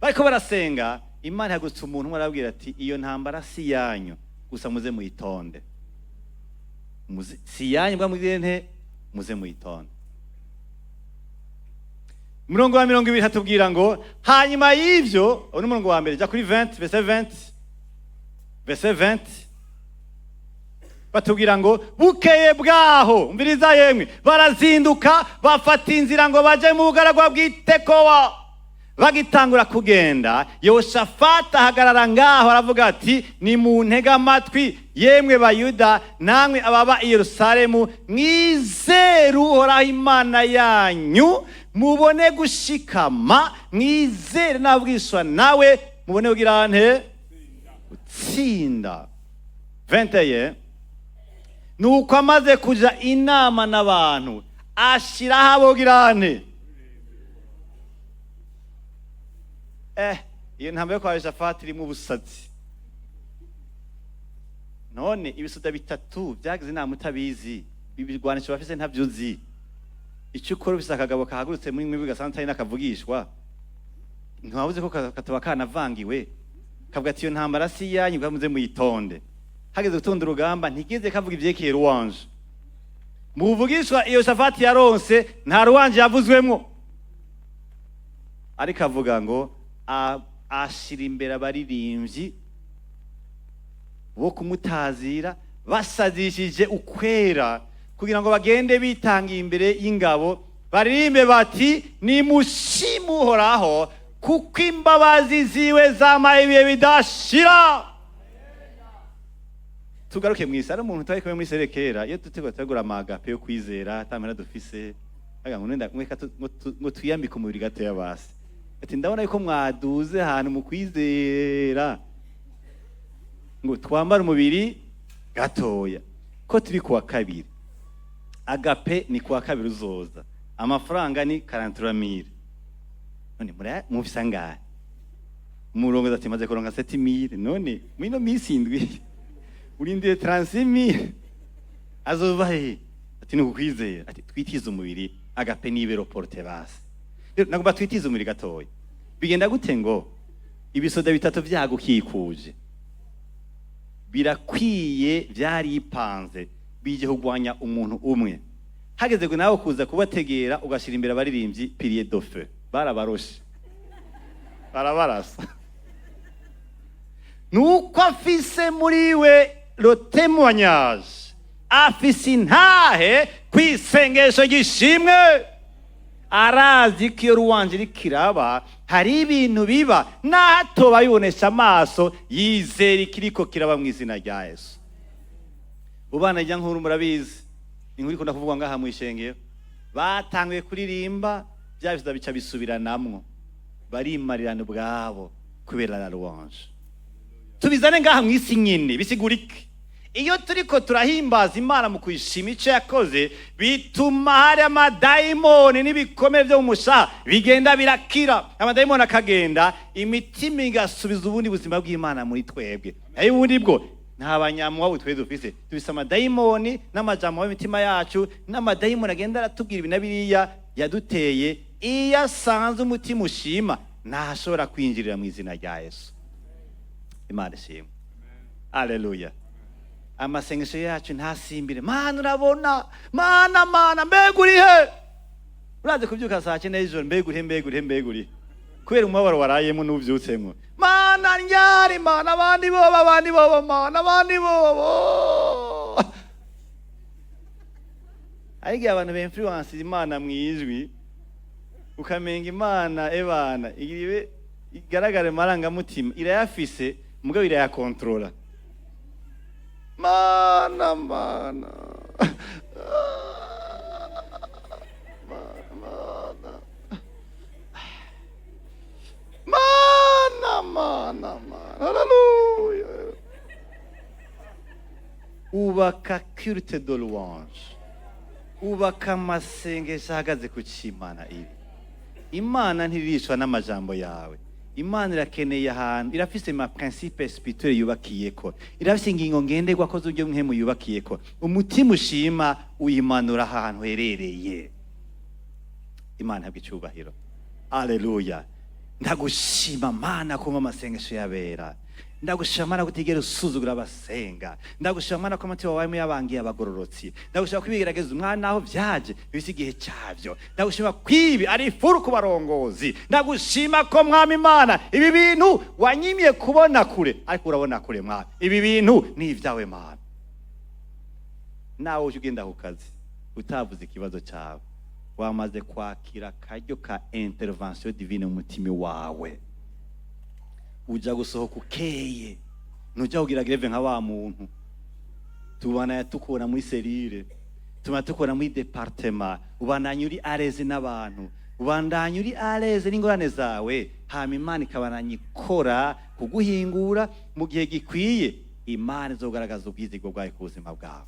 bariko barasenga, Imana ihagurutse umuntu umwe, arababwira ati: iyo ntambara si yanyu, gusa muze muyitonde. Si yanyu bwa mugire nte? Muze muyitonde. Umurongo wa 20 hatubwira ngo hanyuma y'ivyo, uwo ni umurongo wa mbere, jya kuri 20, verset 20, verset 20, batubwira ngo bukeye bwaho, umviriza yemwe, barazinduka bafata inzira ngo baje mu bugaragwa bw'Itekowa. Bagitangura kugenda, Yehoshafati ahagarara ngaho, aravuga ati: nimuntege amatwi yemwe Bayuda namwe ababa i Yerusalemu, mwizere Uhoraho Imana yanyu mubone gushikama, mwizere n'abwiswa nawe mubone kugira nte? Gutsinda. 21. Nuko amaze kuja inama n'abantu, ashiraho abogirane. Iyo ntambwe yo kwa Yoshafati irimo ubusazi. None ibisuda bitatu byagize inama utabizi, ibigwanisho bafise ntabyo uzi, icyo ukora ufise akagabo kahagurutse muri mwe gasanzwe atari n'akavugishwa, ntiwabuze ko katoba kanavangiwe, kavuga ati: iyo ntambara si iyanyu, muze muyitonde. Hageze gutonda urugamba, ntigeze kavuga ivyerekeye louange. Mu buvugishwa iyo Shafati yaronse, nta louange yavuzwemwo, ariko avuga ngo ashira imbere abaririmbyi bo kumutazira basazishije ukwera, kugira ngo bagende bitangiye imbere y'ingabo, baririmbe bati: nimushime Uhoraho, kuko imbabazi ziwe zamaye ibihe bidashira. Tugaruke mw'isi. Ari umuntu twari kumwe muri serekera, iyo dutegura tegura amagape yo kwizera atamera dufise. Avuga ngo nenda reka ngo twiyambike umubiri gatoya basi. Ati ndabona yuko mwaduze ahantu mu kwizera, ngo twambare umubiri gatoya. Ko turi kuwa kabiri, agape ni kuwa kabiri uzoza, amafaranga ni 43 mille. None mufise angahe? Umurongozi ati maze kuronka 7 mille. None mwino misi 7 urindiye 36 mille azova he? Ati ni ukwizera. Ati twitize umubiri, agape nibe reporté basi. Rero nagomba twitize umubiri gatoya. Bigenda gute ngo ibisoda bitatu vyagukikuje birakwiye, vyaripanze, bije kugwanya umuntu umwe, hageze ngo nawe kuza kubategera ugashira imbere abaririmbyi pilier de feu, barabaroshe, barabarasa? Nuko afise muri we le témoignage, afise intahe kw'isengesho gishimwe, arazi ko iyo louange iriko iraba hari ibintu biba, n'aho bibonesha amaso, yizera ikiriko kiraba mu izina rya Yesu. Ubana ijya nkuru, murabizi inkuru ikunda kuvugwa ngaha mu ishengero. Batanguye kuririmba, bya bisoda bica bisubiranamwo, barimarirana ubwabo kubera la louange. Tubizane ngaha mu isi nyine, bisigura iki? Iyo turiko turahimbaza Imana mu kuyishima icyo yakoze, bituma hari amadayimoni n'ibikomere byo mu mushaha bigenda birakira, amadayimoni akagenda, imitima igasubiza ubundi buzima bw'Imana muri twebwe. Nayo ubundi bwo nta banyamwabu twe dufise, dufise amadayimoni n'amajambo y'imitima yacu, n'amadayimoni agenda aratubwira ibi na biriya yaduteye. Iyo asanze umutima ushima, ntashobora kwinjirira mu izina rya Yesu. Imana ishimwe, aleluya. Amasengesho yacu ntasimbire: "Mana, urabona, Mana, Mana, mbega uri he?" Uraze kubyuka saa 9 y'ijoro: "Mbega urihe, mbega urihe, mbega urihe?" Kubera umubabaro warayemo n'ubyutsemo: "Mana, ndyari, Mana, abandi bobo, abandi bobo, Mana, abandi bobo." Ariko igihe abantu b'influence Imana mu ijwi, ukamenga Imana ebana ibe igaragare mu marangamutima, irayafise mugabo irayakontorora. "Mana, Mana, Mana, Mana, Mana, Mana, haleluya." Ubaka culte de louange, ubaka amasengesho ahagaze ku c'Imana iri. Imana ntiririshwa n'amajambo yawe. Imana irakeneye ahantu, irafise ma principe spirituel yubakiyeko, irafise ingingo ngenderwako z'uburyo mpwemu yubakiyeko. Umutima ushima uyimanura ahantu herereye. Imana ihabwa icubahiro, aleluya. Ndagushima Mana kumva amasengesho y'abera. Ndagushima Mana kutigera usuzugura abasenga. Ndagushima Mana ko umutima wawe yabangiye abagororotsi. Ndagushima ko ibigerageza umwana aho vyaje bifise igihe cyavyo. Ndagushima ko ibi ari ifuru ku barongozi. Ndagushima ko, Mwami Imana, ibi bintu wanyimye kubona kure, ariko urabona kure. Mwami, ibi bintu ni ibyawe Mana. Nawe uje ugenda ku kazi utavuze ikibazo cyawe, wamaze kwakira akaryo ka intervention divine mu mutima wawe. Uja gusohoka ukeye, ntujya kugira grève nka wa muntu tubana tukubona muri cellule, tubana tukubona muri département. Ubandanya uri à l'aise n'abantu, ubandanya uri à l'aise n'ingorane zawe, hama Imana ikabandanya ikora kuguhingura. Mu gihe gikwiye Imana izogaragaza ubwizigwa bwawe ku buzima bwawe.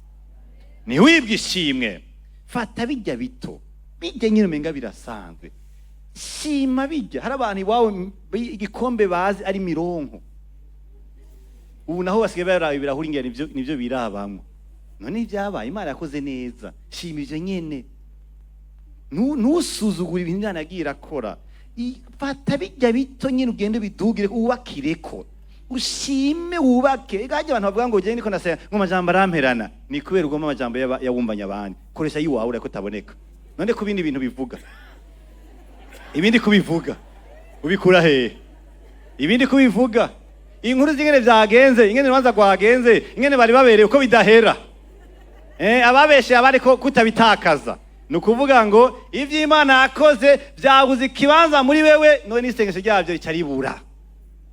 Ntiwibwe ishimwe. Fata bijya bito, bijya nyine umenga birasanzwe, shima bijya. Hari abantu iwawe igikombe bazi ari mironko, ubu naho basigaye baraba ibirahuri ngira nivyo birabamwo. None ibyabaye Imana yakoze neza, shima ivyo nyene. Ntusuzugure ibintu Imana yagiye irakora. Fata bijya bito nyine, ugende bidugire, wubakireko, ushime, wubake. Ega abantu bavuga ngo ugende niko ndasenga ngo amajambo aramperana, ni kubera ugomba amajambo yawumbanya abandi. Koresha yiwawe, urako taboneka. None ku bindi bintu bivuga, ibindi kubivuga ubikura hehe? Ibindi kubivuga, inkuru z'ingene vyagenze, ingene urubanza rwagenze, ingene bari babereye, uko bidahera, ababeshe abariko kutabitakaza. Ni ukuvuga ngo ivyo Imana yakoze vyabuze ikibanza muri wewe, none n'isengesho ryavyo rica ribura.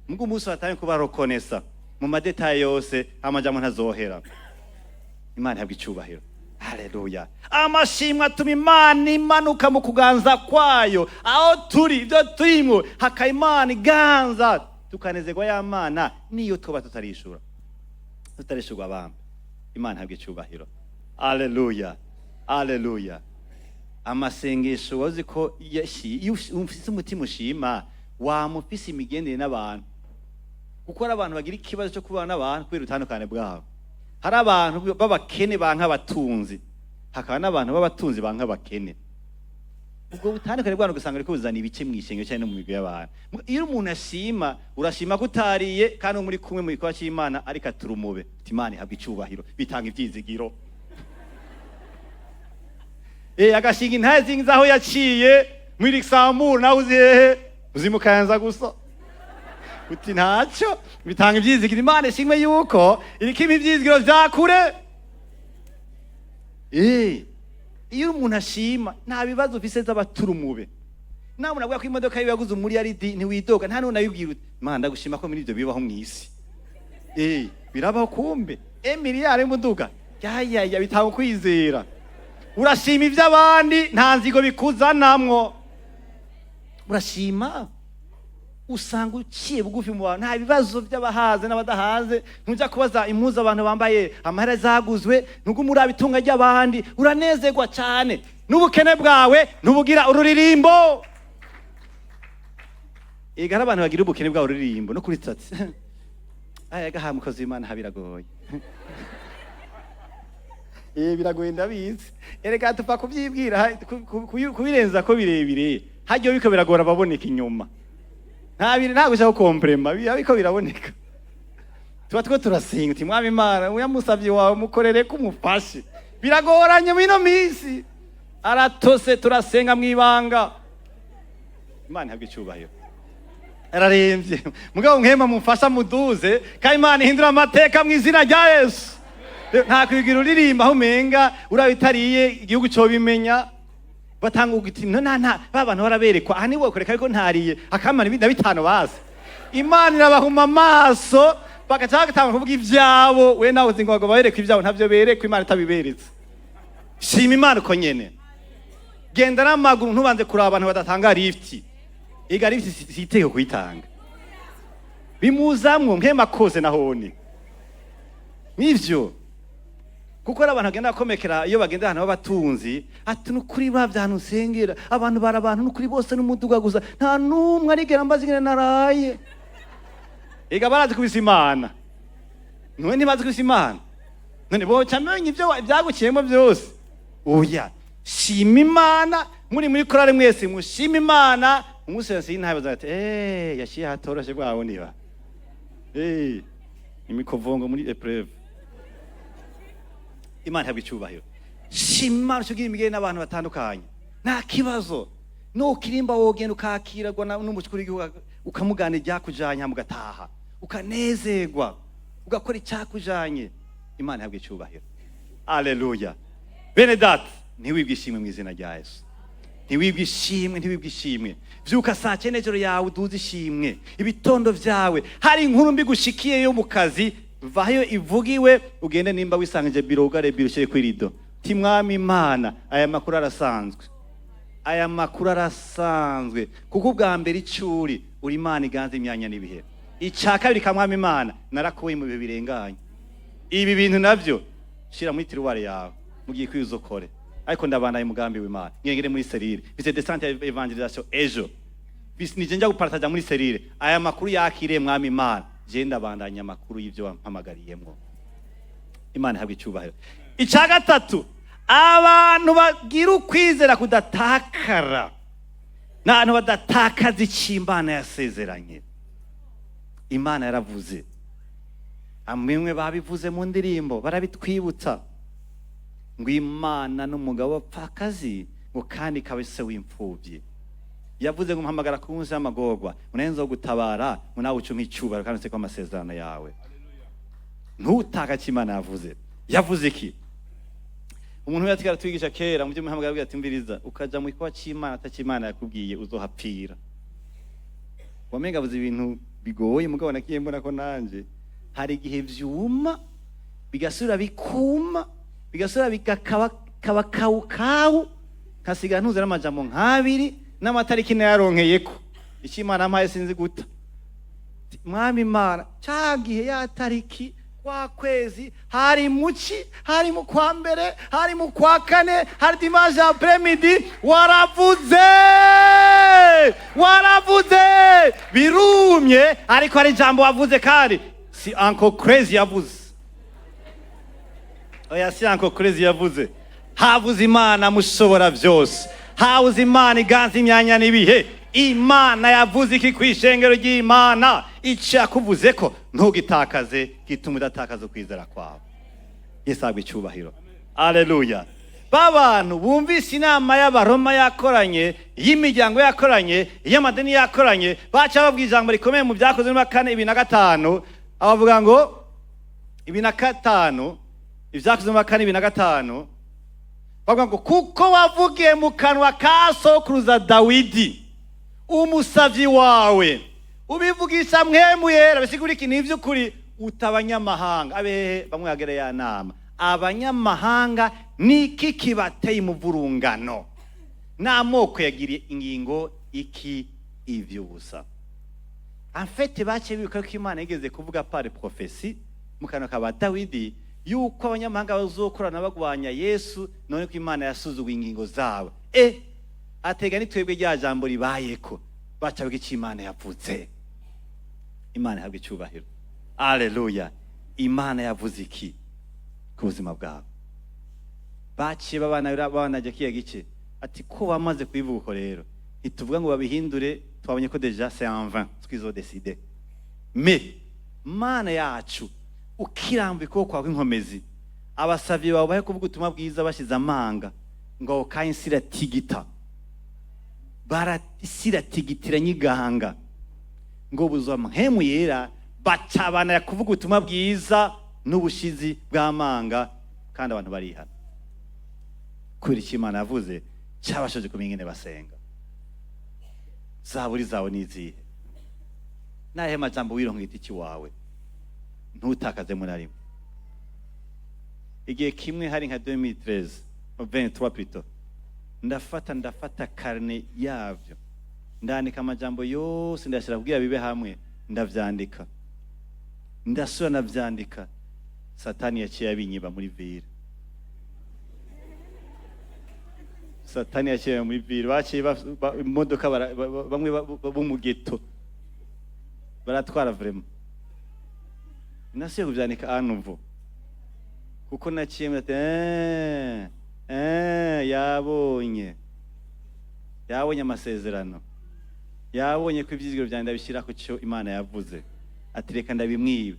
Mugo umunsi watangiye kuba reconnaissant mu ma détails yose, amajambo ntazohera. Imana ihabwa icubahiro. Haleluya! Amashimwe atuma Imana imanuka mu kuganza kwayo aho turi, ibyo turimo, hakaba Imana iganza, tukanezerwa ya Mana niyo tuba tutarishura, tutarishurwa abamba. Imana ihabwa icyubahiro. Haleluya, haleluya! Amasengesho, wazi ko iyo ufise umutima ushima, wama ufise imigendere n'abantu, kuko hari abantu bagira ikibazo cyo kubana n'abantu kubera ubutandukane bwabo. Hari abantu b'abakene banka abatunzi, hakaba n'abantu b'abatunzi banka abakene. Ubwo butandukane bwabo ugasanga ariko buzana ibice mu ishengero cyangwa no mu migwi y'abantu. Iyo umuntu ashima, urashima ko utariye kandi muri kumwe mu gikorwa cy'Imana, ariko aturumube uti Imana ihabwa icyubahiro, bitanga ibyizigiro. Agashinga intahe zingi aho yaciye muri Luxembourg, nawe uzi hehe, uzi mu Kayanza gusa, uti ntacyo, bitanga ibyizigiro. Imana ishimwe yuko iriko impa ibyizigiro vya kure. Iyo umuntu ashima, nta bibazo ufise z'abaturumube. Nawe unavuga ko imodoka yiwe yaguze umuriyaridi, ntiwidoga, nta n'uwo nabibwira uti Imana ndagushima ko muri ibyo bibaho mw'isi. Birabaho kumbe emiliyari y'umuduga yayaya, bitanga ukwizera. Urashima iby'abandi, nta nzigo bikuzanamwo. Urashima, usanga uciye bugufi mu bantu, nta bibazo by'abahaze n'abadahaze. Ntujya kubaza impuzu abantu bambaye amahera zaguzwe, ntuguma uraba itunga ry'abandi. Uranezerwa cyane n'ubukene bwawe, ntubugira ururirimbo. Ega hari abantu bagira ubukene bwabo ururirimbo no kuri statut. Aya gaha mukozi w'Imana ha biragoye. Biragoye, ndabizi. Erega tupfa kubyibwira, kubirenza ko birebire haryo biko biragora ababoneka inyuma. Nta bintu, ntabwo ushaka komprema biba biko biraboneka. Tuba two turasenga uti Mwami Imana, uyamusavye wawe mukorere ko umufashe, biragoranye muri ino minsi, aratose, turasenga mwibanga. Imana ihabwe icyubahiro. Ararembye, mugabo nkema mufasha muduze, kandi Imana ihindura amateka mu izina rya Yesu. Nta kwigira uririmba aho umenga urabitariye igihugu cyo bimenya, batanga uguti no nta nta ba bantu baraberekwa aha niwo kureka, ariko ntariye akamara ibindi na bitanu bazi. Imana irabahuma amaso, bagaca bagatanga kuvuga ivyabo. We nawe uzi ngo babereke ivyabo, ntavyo berekwa Imana itabiberetse. Shima Imana uko nyene. Genda n'amaguru, ntubanze kuraba abantu badatanga lift. Iga lift si itegeko kuyitanga, bimuzamwo nkema kose nahone nivyo, kuko hari abantu bagenda bakomekera iyo bagenda ahantu b'abatunzi, ati nukuri bavya ahantu nsengera, abantu bari abantu nukuri bose n'umuduga gusa, nta n'umwe arigera mbaza ingene naraye. Ega barazi kubisa Imana, none ntibazi kubisa Imana, none boca menya ibyo byagukiyemo byose? Oya, shima Imana. Muri korale mwese mushima Imana. Umunsi wese y'intabe ati yashiye hatoroshe bwawo niba imikovongo muri épreuve. Imana ihabwa icyubahiro. Shima Imana, ucugira imigeni n'abantu batandukanye, nta kibazo. Nukirimba wogenda ukakiragwa n'umukuru w'igihugu, ukamugana ibyakujanye, hama ugataha ukanezerwa, ugakora icyakujanye. Imana ihabwa icyubahiro. Aleluya! Bene data, ntiwibwe ishimwe mu izina rya Yesu. Ntiwibwe ishimwe, ntiwibwe ishimwe. Vyuka saa 9 ijoro yawe, uduze ishimwe ibitondo vyawe. Hari inkuru mbi gushikiye yo mu kazi, vayo ivugiwe, ugende. Nimba wisangije biro, ugare biro, ushyire kuri rido ti Mwami Imana, aya makuru arasanzwe, aya makuru arasanzwe, kuko ubwa mbere icuri uri Imana iganza imyanya n'ibihe. Icya kabiri, kamwami Imana, narakuye mu bihe birenganye. Ibi bintu navyo shira muri tiroir yawe, mugiye kwiza ukore, ariko ndabanaye umugambi w'Imana. Ngengere muri cellule, mfise descente ya évangélisation ejo, nije njya gupartaja muri cellule. Aya makuru yakiriye, Mwami Imana, je ndabandanya amakuru y'ivyo wampamagariyemwo. Imana ihabwa icyubahiro. Icya gatatu, abantu bagira ukwizera kudatakara ni abantu badatakaza icyo Imana yasezeranye. Imana yaravuze, amwe babivuze mu ndirimbo, barabitwibutsa ngo Imana n'umugabo w'abapfakazi, ngo kandi ikaba se w'imfubyi. Yavuze ngo mpamagara ku munsi w'amagorwa, unenze wo gutabara, ngo nawe uce nk'icyubahiro kandi useko amasezerano yawe. Ntutaka icyo Imana yavuze. Yavuze iki? Umuntu wese twigisha kera mu by'umuhamagaro avuga ati mviriza, ukaja mu gikorwa c'Imana atac'Imana yakubwiye, uzohapfira. Wamenga avuze ibintu bigoye, mugabo nakiye mbona ko nanje hari igihe vyuma bigasubira bikuma. Bigasubira bigakaba kaba kawukawu, nkasiga ntuze n'amajambo nk'abiri n'amatariki nayaronkeyeko. Icyo Imana mpaye sinzi guta. Mwami Imana, ca gihe ya tariki kwa kwezi, hari muci, hari mu kwa mbere, hari mu kwa kane, hari dimanche après-midi, waravuze, waravuze, birumye, ariko hari ijambo wavuze. Kandi si Uncle Crazy yavuze, oya, si Uncle Crazy yavuze, havuze Imana mushobora byose, habuze Imana iganza imyanya n'ibihe. Imana yavuze iki ku ishengero ry'Imana? Icyo yakuvuze ko ntugitakaze, gituma udatakaza ukwizera kwawe. Yesu ahabwa icyubahiro, aleluya. Ba bantu bumvise inama y'Abaroma yakoranye, y'imiryango yakoranye, y'amadini yakoranye, baca babwira ijambo rikomeye mu Byakozwe na 4:2-5. Abavuga ngo 2:5, Ibyakozwe na 4:2-5, bavuga ngo: "Kuko wavugiye mu kanwa ka sokuruza Dawidi umusavyi wawe, ubivugisha Mpwemu Yera." Bisigura iki? Ni ivy'ukuri uta abanyamahanga abehe bamwe bagere ya nama, abanyamahanga niki kibateye umuvurungano, n'amoko yagiriye ingingo iki ivy'ubusa? En fait, baciye bibuka ko Imana yigeze kuvuga par prophétie mu kanwa ka ba Dawidi yuko abanyamahanga bazokorana bagwanya Yesu. None ko Imana yasuzuguye ingingo zabo, atega ni twebwe rya jambo ribayeko. Baca bavuga icyo Imana yavuze. Imana ihabwa icyubahiro, aleluya. Imana yavuze iki ku buzima bwawe? Baciye babana babanaje kiya gice, ati ko bamaze kubivuga uko rero, ntituvuga ngo babihindure, twabonye ko déjà c'est en vain ce qu'ils ont décidé. Mais Mana yacu, ukiramba ukuboko kwawe kw'inkomezi, abasavyi bawe bahe kuvuga ubutumwa bwiza bashize amanga. Ngo aho kanya isi iratigita, isi iratigitira nyiganga, ngo buzuma Mpwemu Yera, bacabana kuvuga ubutumwa bwiza n'ubushizi bw'amanga, kandi abantu barihana kubera icyo Imana yavuze cyabashoje kumenya ingene basenga. Zaburi zawe ni izihe? Nahe majambo wironka igiti cy'iwawe ntutakazemo na rimwe? Igihe kimwe hari nka 2013, 23 plutôt, ndafata carnet yavyo, ndandika amajambo yose, ndayashyira kugira bibe hamwe, ndavyandika, ndasubira ndavyandika. Satani yaciye abinyiba muri ville. Satani yaciye muri ville, baciye imodoka bamwe bo mu ghetto baratwara. Vraiment nasubiye kuvyandika à nouveau, kuko naciye ati yabonye amasezerano, yabonye ko ivyizigiro vyanjye ndabishyira ku cyo Imana yavuze, ati reka ndabimwibe.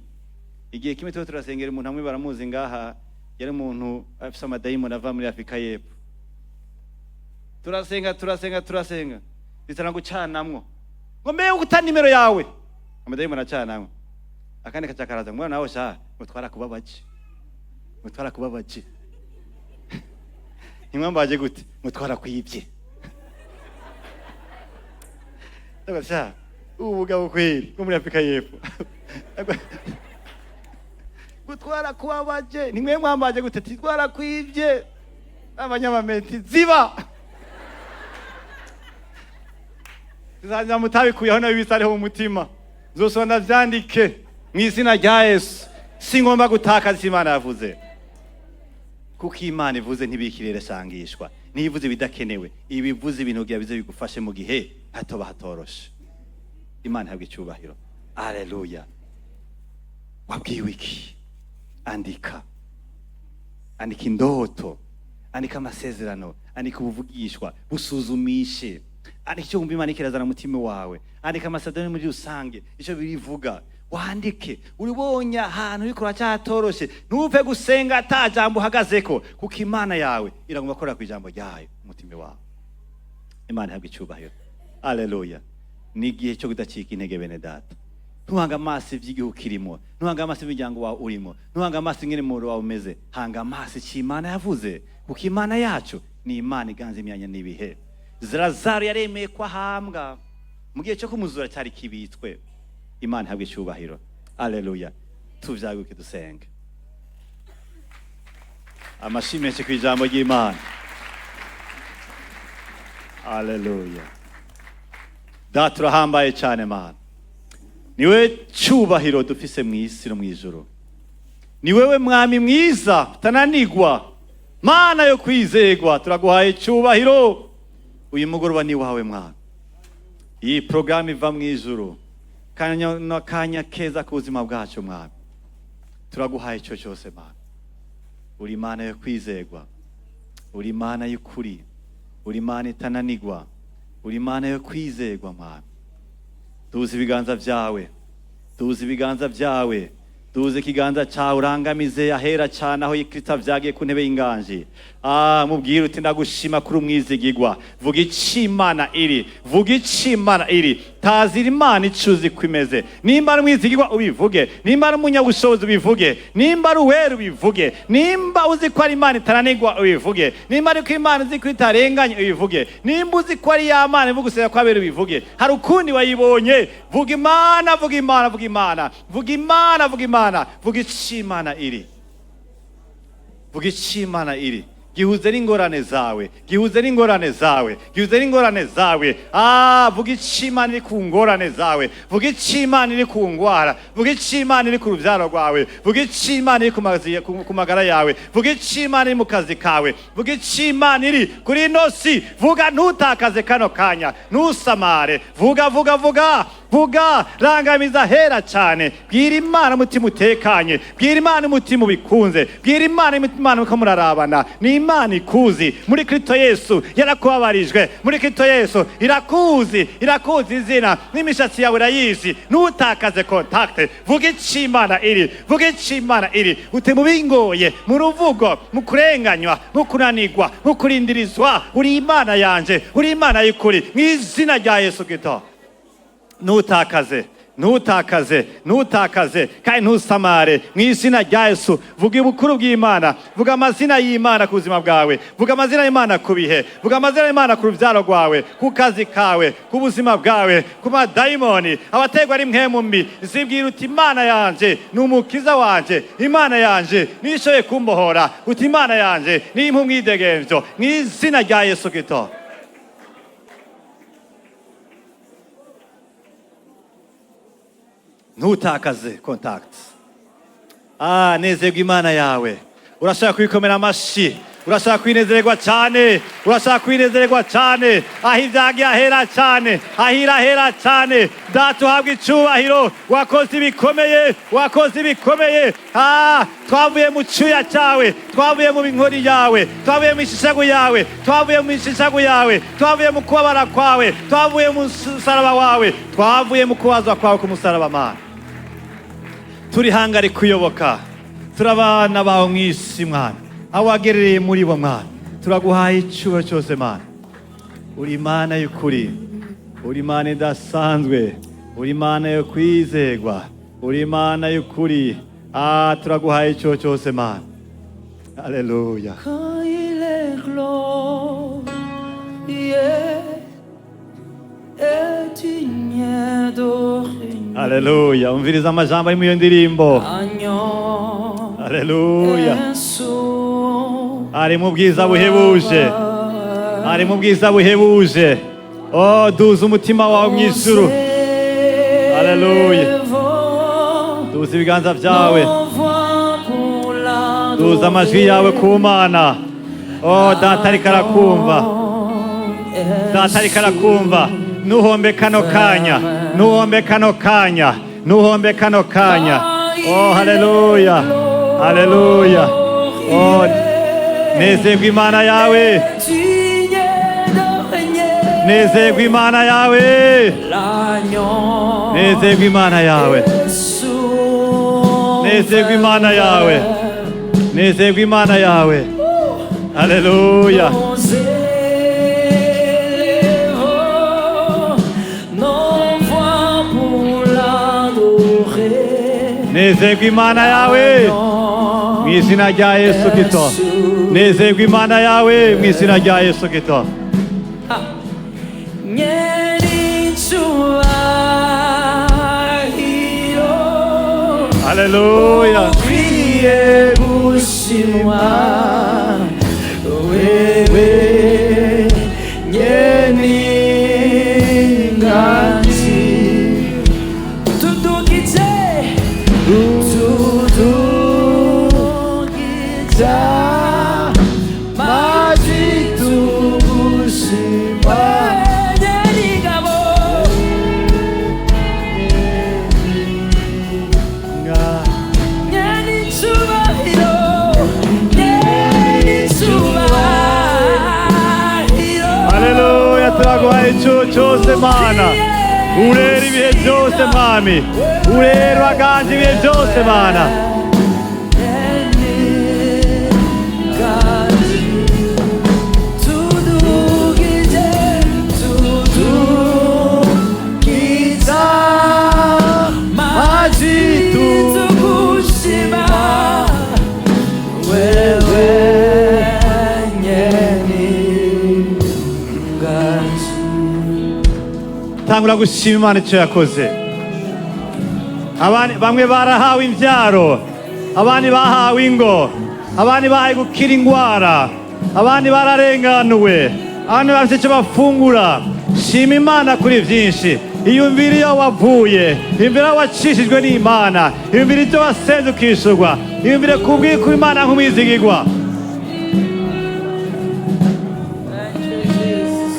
Igihe kimwe tuba turasengera umuntu hamwe, baramuzi ngaha, yari umuntu afise amadayimoni ava muri Afurika y'Epfo. Turasenga, turasenga, turasenga, bitana gucanamwo, ngo mbe guta nimero yawe, amadayimoni acanamwo, akandi kaca karaza ngo nawe sha, ngo twarakubabaje, ngo twarakubabaje. Ntimwambaje gute? Ngo twarakwibye. Ndavuga, sha, ubu bugabo kweri bwo muri Afurika y'Epfo, ngo twarakubabaje. Nimwe mwambaje gute? Ati twarakwibye. Abanyamamenti ziba tuzajya mutabikuyeho nabi, bisa mu mutima zose ndavyandike mu izina rya Yesu. Singomba gutakaza icyo Imana yavuze, kuko Imana ivuze ntibikirere shangishwa, ntiyivuze ibidakenewe, ibivuze ibintu kugira bize bigufashe mu gihe hatoba hatoroshe. Imana ihabwa icyubahiro, aleluya. Wabwiwe iki? Andika, andika indoto, andika amasezerano, andika ubuvugishwa, busuzumishe, andika icyo wumva Imana ikirazana umutima wawe, andika amasezerano muri rusange icyo birivuga, wandike. Uribonye ahantu uriko uracyatoroshe, ntupfe gusenga ata jambo uhagazeko, kuko Imana yawe iragomba gukorera ku ijambo ryayo umutima wawe. Imana ihabwa icyubahiro, aleluya. Ni igihe cyo kudacika intege, bene data. Ntuhanga amaso iby'igihugu kirimo, ntuhanga amaso imiryango wawe urimo, ntuhanga amaso ingene umubiri wawe umeze, hanga amaso icyo Imana yavuze, kuko Imana yacu ni Imana iganza imyanya n'ibihe. Lazaro yaremeye ko ahambwa mu gihe cyo kumuzura cyari kibitswe. Imana ihabwa icyubahiro, aleluya. Tuvyaguke dusenge. Amashyi menshi ku ijambo ry'Imana. Haleluya. Data, urahambaye cyane Mana. Niwe cyubahiro dufise mu isi no mu ijuru. Ni wewe mwami mwiza utananigwa, Mana yo kwizegwa, turaguhaye icyubahiro. Uyu mugoroba ni wawe mwami. Iyi porogaramu iva mu ijuru, kanya n'akanya keza k'ubuzima bwacu mwami. Turaguhaye icyo cyose Mana. Uri Imana yo kwizegwa, uri Imana y'ukuri, uri Imana itananigwa, uri Imana yo kwizegwa mwami. Duza ibiganza byawe, duza ibiganza byawe, duza ikiganza cyawe, urangamize ahera cyane aho Kristo vyagiye ku ntebe y'inganji. Mubwire uti ndagushima kuri umwizigigwa. Vuga ico Imana iri, vuga ico Imana iri, tazira Imana ico uzi ko imeze. Nimba ari umwizigigwa ubivuge, nimba ari umunyabushobozi ubivuge, nimba ari uwera ubivuge, nimba uzi ko ari Imana itaranigwa ubivuge, nimba ari ko Imana uzi ko itarenganye ubivuge, nimba uzi ko ari ya Mana ivuga gusenga kw'abera ubivuge. Hari ukundi wayibonye? Vuga Imana, vuga Imana, vuga Imana, vuga Imana, vuga Imana, vuga ico Imana iri, vuga ico Imana iri. Gihuze n'ingorane zawe, gihuze n'ingorane zawe, gihuze n'ingorane zawe. Vuga ico Imana iri ku ngorane zawe, vuga ico Imana iri ku ngwara, vuga ico Imana iri ku rubyaro rwawe, vuga ico Imana iri ku magara yawe, vuga ico Imana iri mu kazi kawe, vuga ico Imana iri kuri ino si. Vuga, ntutakaze kano kanya, ntusamare. Vuga, vuga, vuga, vuga, rangamiza hera cyane. Bwira Imana umutima utekanye, bwira Imana umutima ubikunze, bwira Imana Imana uko murarabana. Ni Imana ikuzi muri Kristo Yesu, yarakubabarijwe muri Kristo Yesu, irakuzi, irakuzi izina n'imishatsi yawe irayizi. Ntutakaze contact. Vuga ico Imana iri, vuga ico Imana iri. Ute mu bingoye, mu ruvugo, mu kurenganywa, mu kunanigwa, mu kurindirizwa, uri Imana yanje, uri Imana y'ukuri, mu izina rya Yesu Kristo. Ntutakaze, ntutakaze, ntutakaze kandi ntusamare mu izina rya Yesu. Vuga ubukuru bw'Imana, vuga amazina y'Imana ku buzima bwawe, vuga amazina y'Imana ku bihe, vuga amazina y'Imana ku rubyaro rwawe, ku kazi kawe, ku buzima bwawe, ku madayimoni abategwa ari mpwemu mbi. Zibwira uti Imana yanje ni umukiza wanje, Imana yanje nishoboye kumbohora, uti Imana yanje nimpa umwidegemvyo mu izina rya Yesu Kristo. Ntutakaze contact. Nezerwa Imana yawe. Urashaka kwikomera amashi, urashaka kwinezererwa cyane, urashaka kwinezererwa cyane, aho ibyagiye ahera cyane, aho irahera cyane. Data uhabwa icubahiro, wakoze ibikomeye, wakoze ibikomeye. Twavuye mu cyuya cyawe, twavuye mu binkori yawe, twavuye mu ishishagu yawe, twavuye mu ishishagu yawe, twavuye mu kubabara kwawe, twavuye mu musaraba wawe, twavuye mu kubazwa kwawe ku musaraba. Mana, turi hanga rikuyoboka, turabana bawe mu isi mwana, aho wagerereye muri bo mwana, turaguhaye icyubahiro cyose Mana. Uri Imana y'ukuri, uri Imana idasanzwe, uri Imana yo kwizegwa, uri Imana y'ukuri. Turaguhaye icyubahiro cyose Mana. Haleluya. Quand il est glorieux et digne d'origine. Haleluya. Umviriza amajambo ari muri iyo ndirimbo. Agneau Haleluya. est souverain. Ari mu bwiza buhebuje, ari mu bwiza buhebuje. Oh, duza umutima wawe mu ijuru. Haleluya. Duza ibiganza byawe, duza amajwi yawe ku Mana. Oh, Data ariko arakumva, Data ariko arakumva. Ntuhombe kano kanya, ntuhombe kano kanya, ntuhombe kano kanya. Oh, haleluya, haleluya. Oh, nezerwa Imana yawe, nezerwa Imana yawe, nezerwa Imana yawe, nezerwa Imana yawe, nezerwa Imana yawe. Haleluya. Nous élevons nos voix pour l'adorer. Nezerwa Imana yawe mu izina rya Yesu Kristo. Nezerwa Imana yawe mu izina rya Yesu Kristo. Nyericyubahiro Haleluya. ukwiye gushimwa. Wewe nyeninganzi. Tudugije, tudugije maji tugushima. Nyeningabo, nyenicubahiro, nyenicubahiro. Haleluya, turaguhaye icyo cyose Mana. Urera ibihe byose Mwami, urera uraganje ibihe byose Mana. Tangura gushima Imana icyo yakoze. Abandi bamwe barahawe imbyaro, abandi bahawe ingo, abandi bahawe gukira ingwara, abandi bararenganuwe, abandi bafite icyo bafungura. Shima Imana kuri byinshi. Iyumvire iyo wavuye, iyumvire aho wacishijwe n'Imana, iyumvire ibyo wasenze ukishurwa, iyumvire kubwiko Imana nk'umwizigirwa. Thank you, Jesus.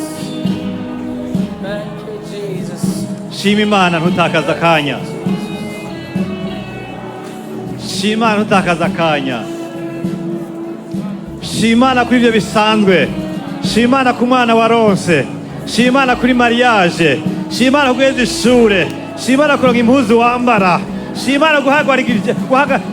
Thank you, Jesus. Shima Imana, ntutakaze akanya. Shima Imana, ntutakaze akanya. Shima Imana kuri ibyo bisanzwe. Shima Imana ku mwana waronse. Shima Imana kuri mariage. Shima Imana guheza ishure. Shima Imana kuronka impuzu wambara. Shima Imana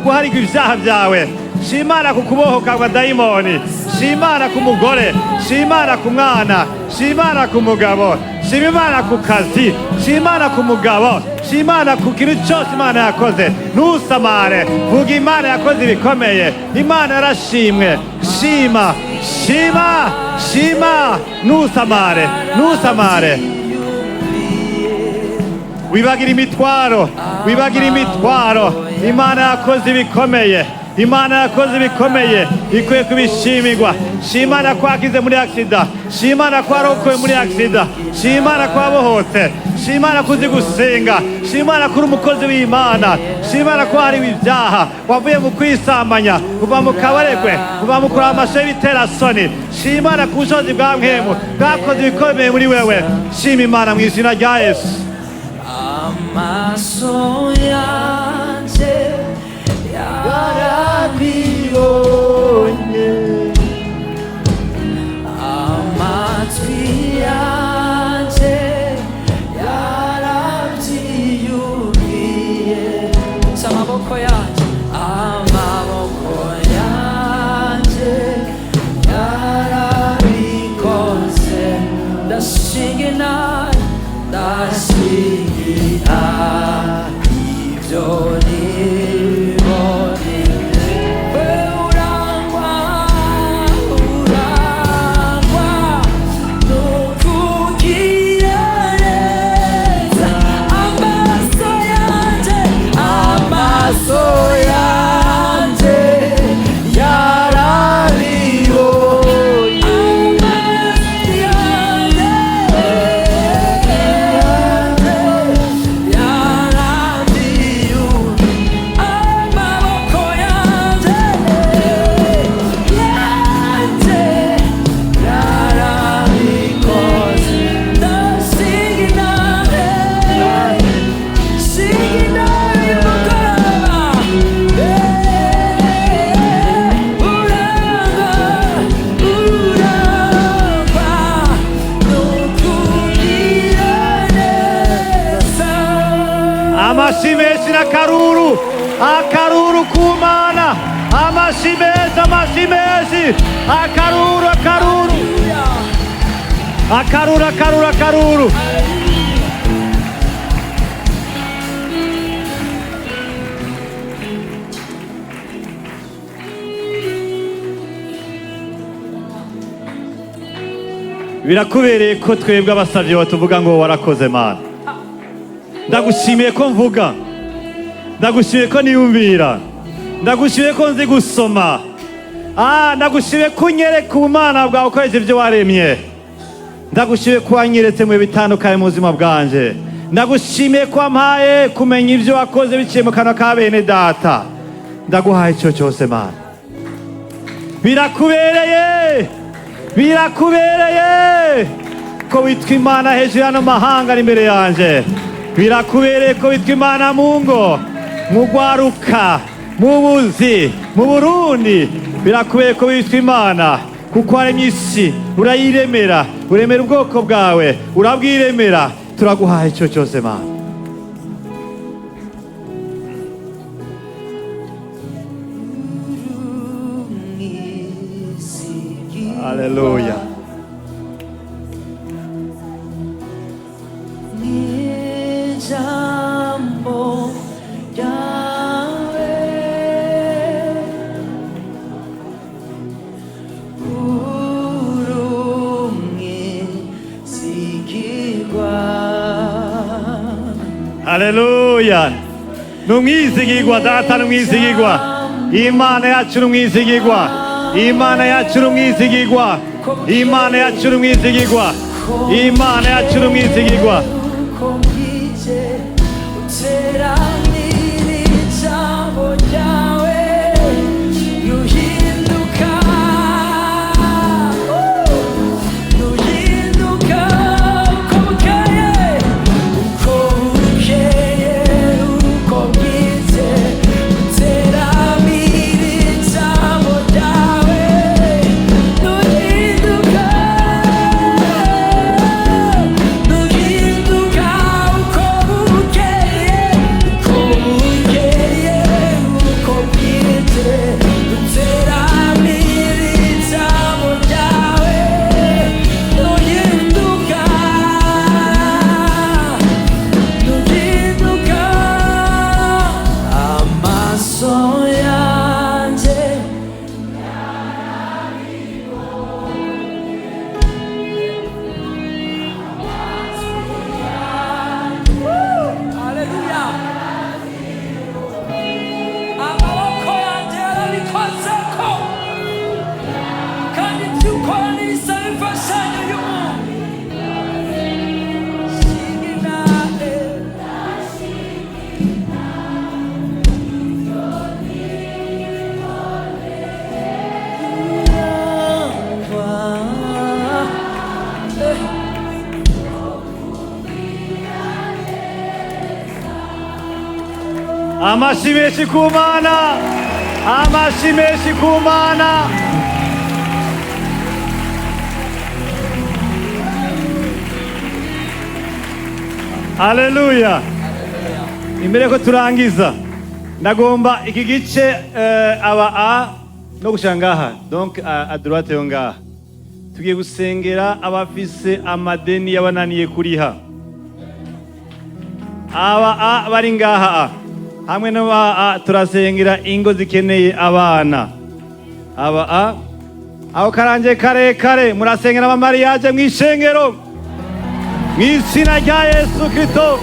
guharigwa ibyaha byawe. Shima Imana ku kubohoka kwa dayimoni. Shima Imana ku mugore. Shima Imana ku mwana. Shima Imana ku mugabo. Shima Imana ku kazi. Shima Imana ku mugabo. Shima Imana ku kintu cyose Imana yakoze. Ntusamare, vuga Imana yakoze ibikomeye. Imana yarashimwe. Shima, shima, shima. Ntusamare, ntusamare. Wibagira imitwaro, wibagira imitwaro. Imana yakoze ibikomeye, Imana yakoze ibikomeye, ikwiye kubishimirwa. Shima Imana ko wakize muri accident. Shima Imana ko warokowe muri accident. Shima Imana ko wabohotse. Shima Imana ko uzi gusenga. Shima Imana ko uri umukozi w'Imana. Shima Imana ko wahariwe ibyaha, wavuye mu kwisambanya, uva mu kabaregwe, uva mu kuraba amasho y'ibiterasoni. Shima Imana ku bushobozi bwa mpwemu bwakoze ibikomeye muri wewe. Shima Imana mu izina rya Yesu. Amaso yanje yarabibonye, amatwi yanje yarabyiyumviye. Amaboko yanje, amaboko yanje yarabikoze. Ndashinga intare, ndashinga ibyo nibone. We urangwa, urangwa n'ukugira neza. Amaso yanje, amaso yanje yarabibonye, amaso yanje yarabibonye, amaboko yanje yanje yarabikoze. Ndashinga intare, shinga intare y'umugoroba. Urangwa, urangwa n'ukugira neza. Amashi menshi n'akaruru, akaruru ku Mana. Amashi menshi, amashi menshi, akaruru, akaruru, akaruru, akaruru, akaruru. Birakubereye ko twebwe abasavyi batuvuga ngo warakoze Mana. Ndagushimiye ko mvuga, ndagushimiye ko niyumvira, ndagushimiye ko nzi gusoma, Ndagushimiye ko unyereka ubumana bwawe ukoresheje ibyo waremye. Ndagushimiye ko wanyeretse mu bitandukanye mu buzima bwanje. Ndagushimiye ko wampaye kumenya ibyo wakoze biciye mu kanwa ka bene data. Ndaguhaye icyo cyose, Mana. Birakubereye, birakubereye ko witwa Imana hejuru y'ano mahanga ari imbere yanje. Birakubereye ko witwa Imana mu ngo, mu rwaruka, mu buzi, mu Burundi. Birakubereye ko witwa Imana kuko waremye isi, urayiremera, uremera ubwoko bwawe, urabwiremera. Turaguhaye icyo cyose, Mana. Haleluya. Ijambo ryawe, uri umwizigirwa. Haleluya. Ni umwizigirwa, Data ni umwizigirwa. Imana yacu ni umwizigirwa. Imana yacu ni umwizigirwa. Imana yacu ni umwizigirwa. Imana yacu ni umwizigirwa. Uko bwije uteranira ijambo ryawe ruhinduka, ruhinduka uko bukeye, uko bukeye, uko bwije uteranira ijambo ryawe ruhinduka, ruhinduka uko bukeye, uko bukeye, uko bwije uteranira ijambo ryawe ruhinduka, ruhinduka. Amaso yanjye Haleluya. Amaboko yanjye yarabikozeko, kandi ibyo ukora ntibisaba imfashanyo y'umuntu. Shinga intare. Amashyi menshi ku Mana. Amashyi menshi ku Mana. Haleluya. Imbere ko turangiza, ndagomba iki gice aba a no gushira ngaha, donc à droite yo ngaha, tugiye gusengera abafise amadeni yabananiye kuriha. Aba a bari ngaha a hamwe n'aba a, turasengera ingo zikeneye abana. Aba a aho karanje karekare, murasengera amamariyaje mw'ishengero mw'izina rya Yesu Kristo.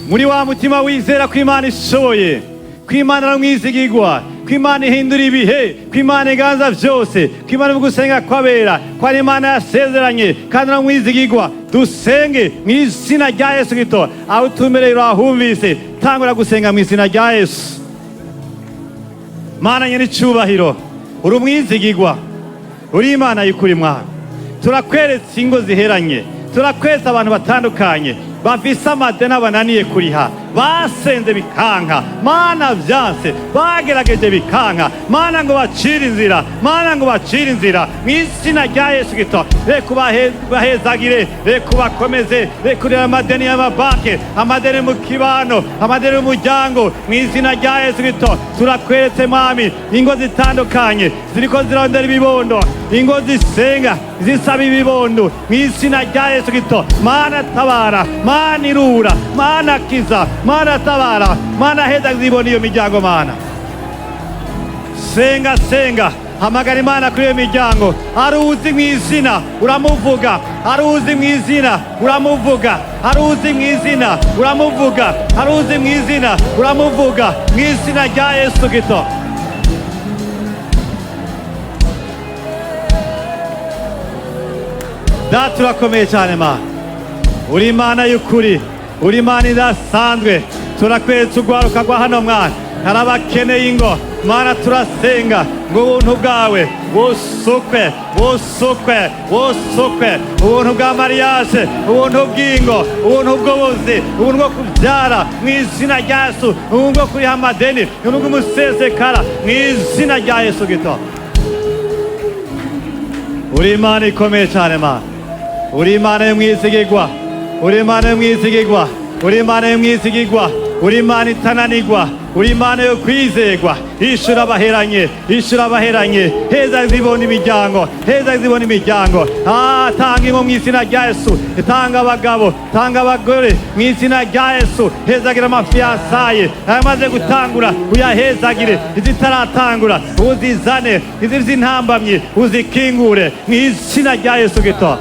Muri wa mutima wizera ko Imana ishoboye, ko Imana ari umwizigirwa, ko Imana ihindura ibihe, ko Imana iganza vyose, ko Imana ivuga gusenga kw'abera, ko ari Imana yasezeranye kandi ari umwizigirwa, dusenge mu izina rya Yesu Kristo. Aho utumereye urahumvise, tangura gusenga mu izina rya Yesu. Mana nyene icubahiro, uri umwizigirwa, uri Imana y'ukuri. Mwami, turakweretse ingo ziheranye, turakweretse abantu batandukanye bafise amadeni bananiye kuriha, basenze bikanka, Mana, vyanse, bagerageje bikanka. Mana, ngo bacire inzira, Mana, ngo bacire inzira mu izina rya Yesu Kristo. Reka ubahezagire, reka ubakomeze, reka urebe amadeni y'amabanki, amadeni mu kibano, amadeni y'umuryango mu izina rya Yesu Kristo. Turakweretse, Mwami, ingo zitandukanye ziriko zirondera ibibondo, ingo zisenga zisaba ibibondo mu izina rya Yesu Kristo. Mana tabara, Mana irura, Mana kiza, Mana tabara, Mana heza zibona iyo miryango. Mana, senga, senga. Hamagara Imana kuri iyo miryango. Hari uzi mu izina, uramuvuga. Hari uzi mu izina, uramuvuga. Hari uzi mu izina, uramuvuga. Hari uzi mu izina, uramuvuga, mu izina rya Yesu Kristo. Data, urakomeye cyane Mana, uri Imana y'ukuri, uri Imana idasanzwe. Turakweretse urwaruka rwa hano mwana, hari abakeneye ingo. Mana, turasenga ngo ubuntu bwawe busukwe, busukwe, busukwe, ubuntu bwa mariage, ubuntu bw'ingo, ubuntu bw'ubuzi, ubuntu bwo kubyara mu izina rya Yesu, ubuntu bwo kuriha amadeni, ubuntu bw'umusesekara mu izina rya Yesu Kristo. Uri Imana ikomeye cyane Mana, uri Imana y'umwizigigwa, uri Imana y'umwizigigwa, uri Imana y'umwizigigwa, uri Imana itananigwa, uri Imana yo kwizegwa. Ishura abaheranye, ishura abaheranye, heza zibona imiryango, heza zibona imiryango. Tanga ingo mu izina rya Yesu, tanga abagabo, tanga abagore mu izina rya Yesu. Hezagira ama fiançailles ayamaze gutangura, uyahezagire, izitaratangura uzizane, izifite intambamyi uzikingure mu izina rya Yesu Kristo.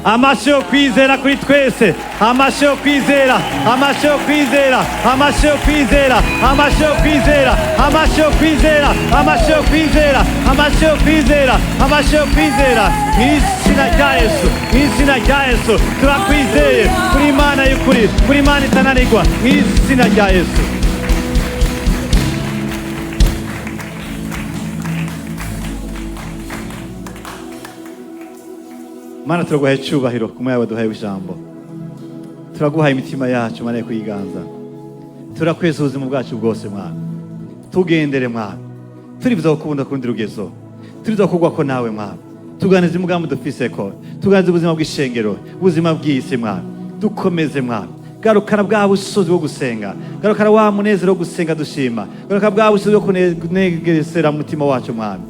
Amashi yo kwizera kuri twese, amashi yo kwizera, amashi yo kwizera, amashi yo kwizera, amashi yo kwizera, amashi yo kwizera, amashi yo kwizera, amashi yo kwizera, amashi yo kwizera mu izina rya Yesu, mu izina rya Yesu. Turakwizeye kuri Imana y'ukuri, kuri Imana itananirwa, mu izina rya Yesu. Mana, turaguhaye icyubahiro ku mwanya waduhaye w'ijambo. Turaguhaye imitima yacu, Mana, yo kuyiganza. Turakweza ubuzima bwacu bwose mwana, tugendere mwana, turifuza gukunda kurundi rugezo, turifuza kugwa ko nawe mwana, tuganize umugambi dufise ko tuganize ubuzima bw'ishengero, ubuzima bw'isi mwana, dukomeze mwana. Garukana bwa busozi bwo gusenga, garukana wa munezero wo gusenga dushima, garukana bwa busozi bwo kunegesera mutima wacu mwana.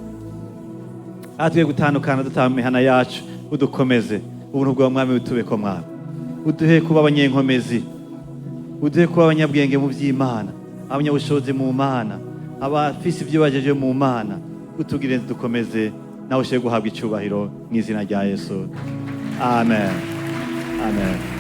Aha tugiye gutandukana dutaha mu mihana yacu, udukomeze ubuntu bwawe mwami, butubeko mwami, uduhe kuba abanyenkomezi, uduhe kuba abanyabwenge mu by'Imana, abanyabushobozi mu Mana, abafise ibyo bajeje mu Mana. Utugire dukomeze, nawe ushoboye guhabwa icyubahiro mu izina rya Yesu. Amen, amen.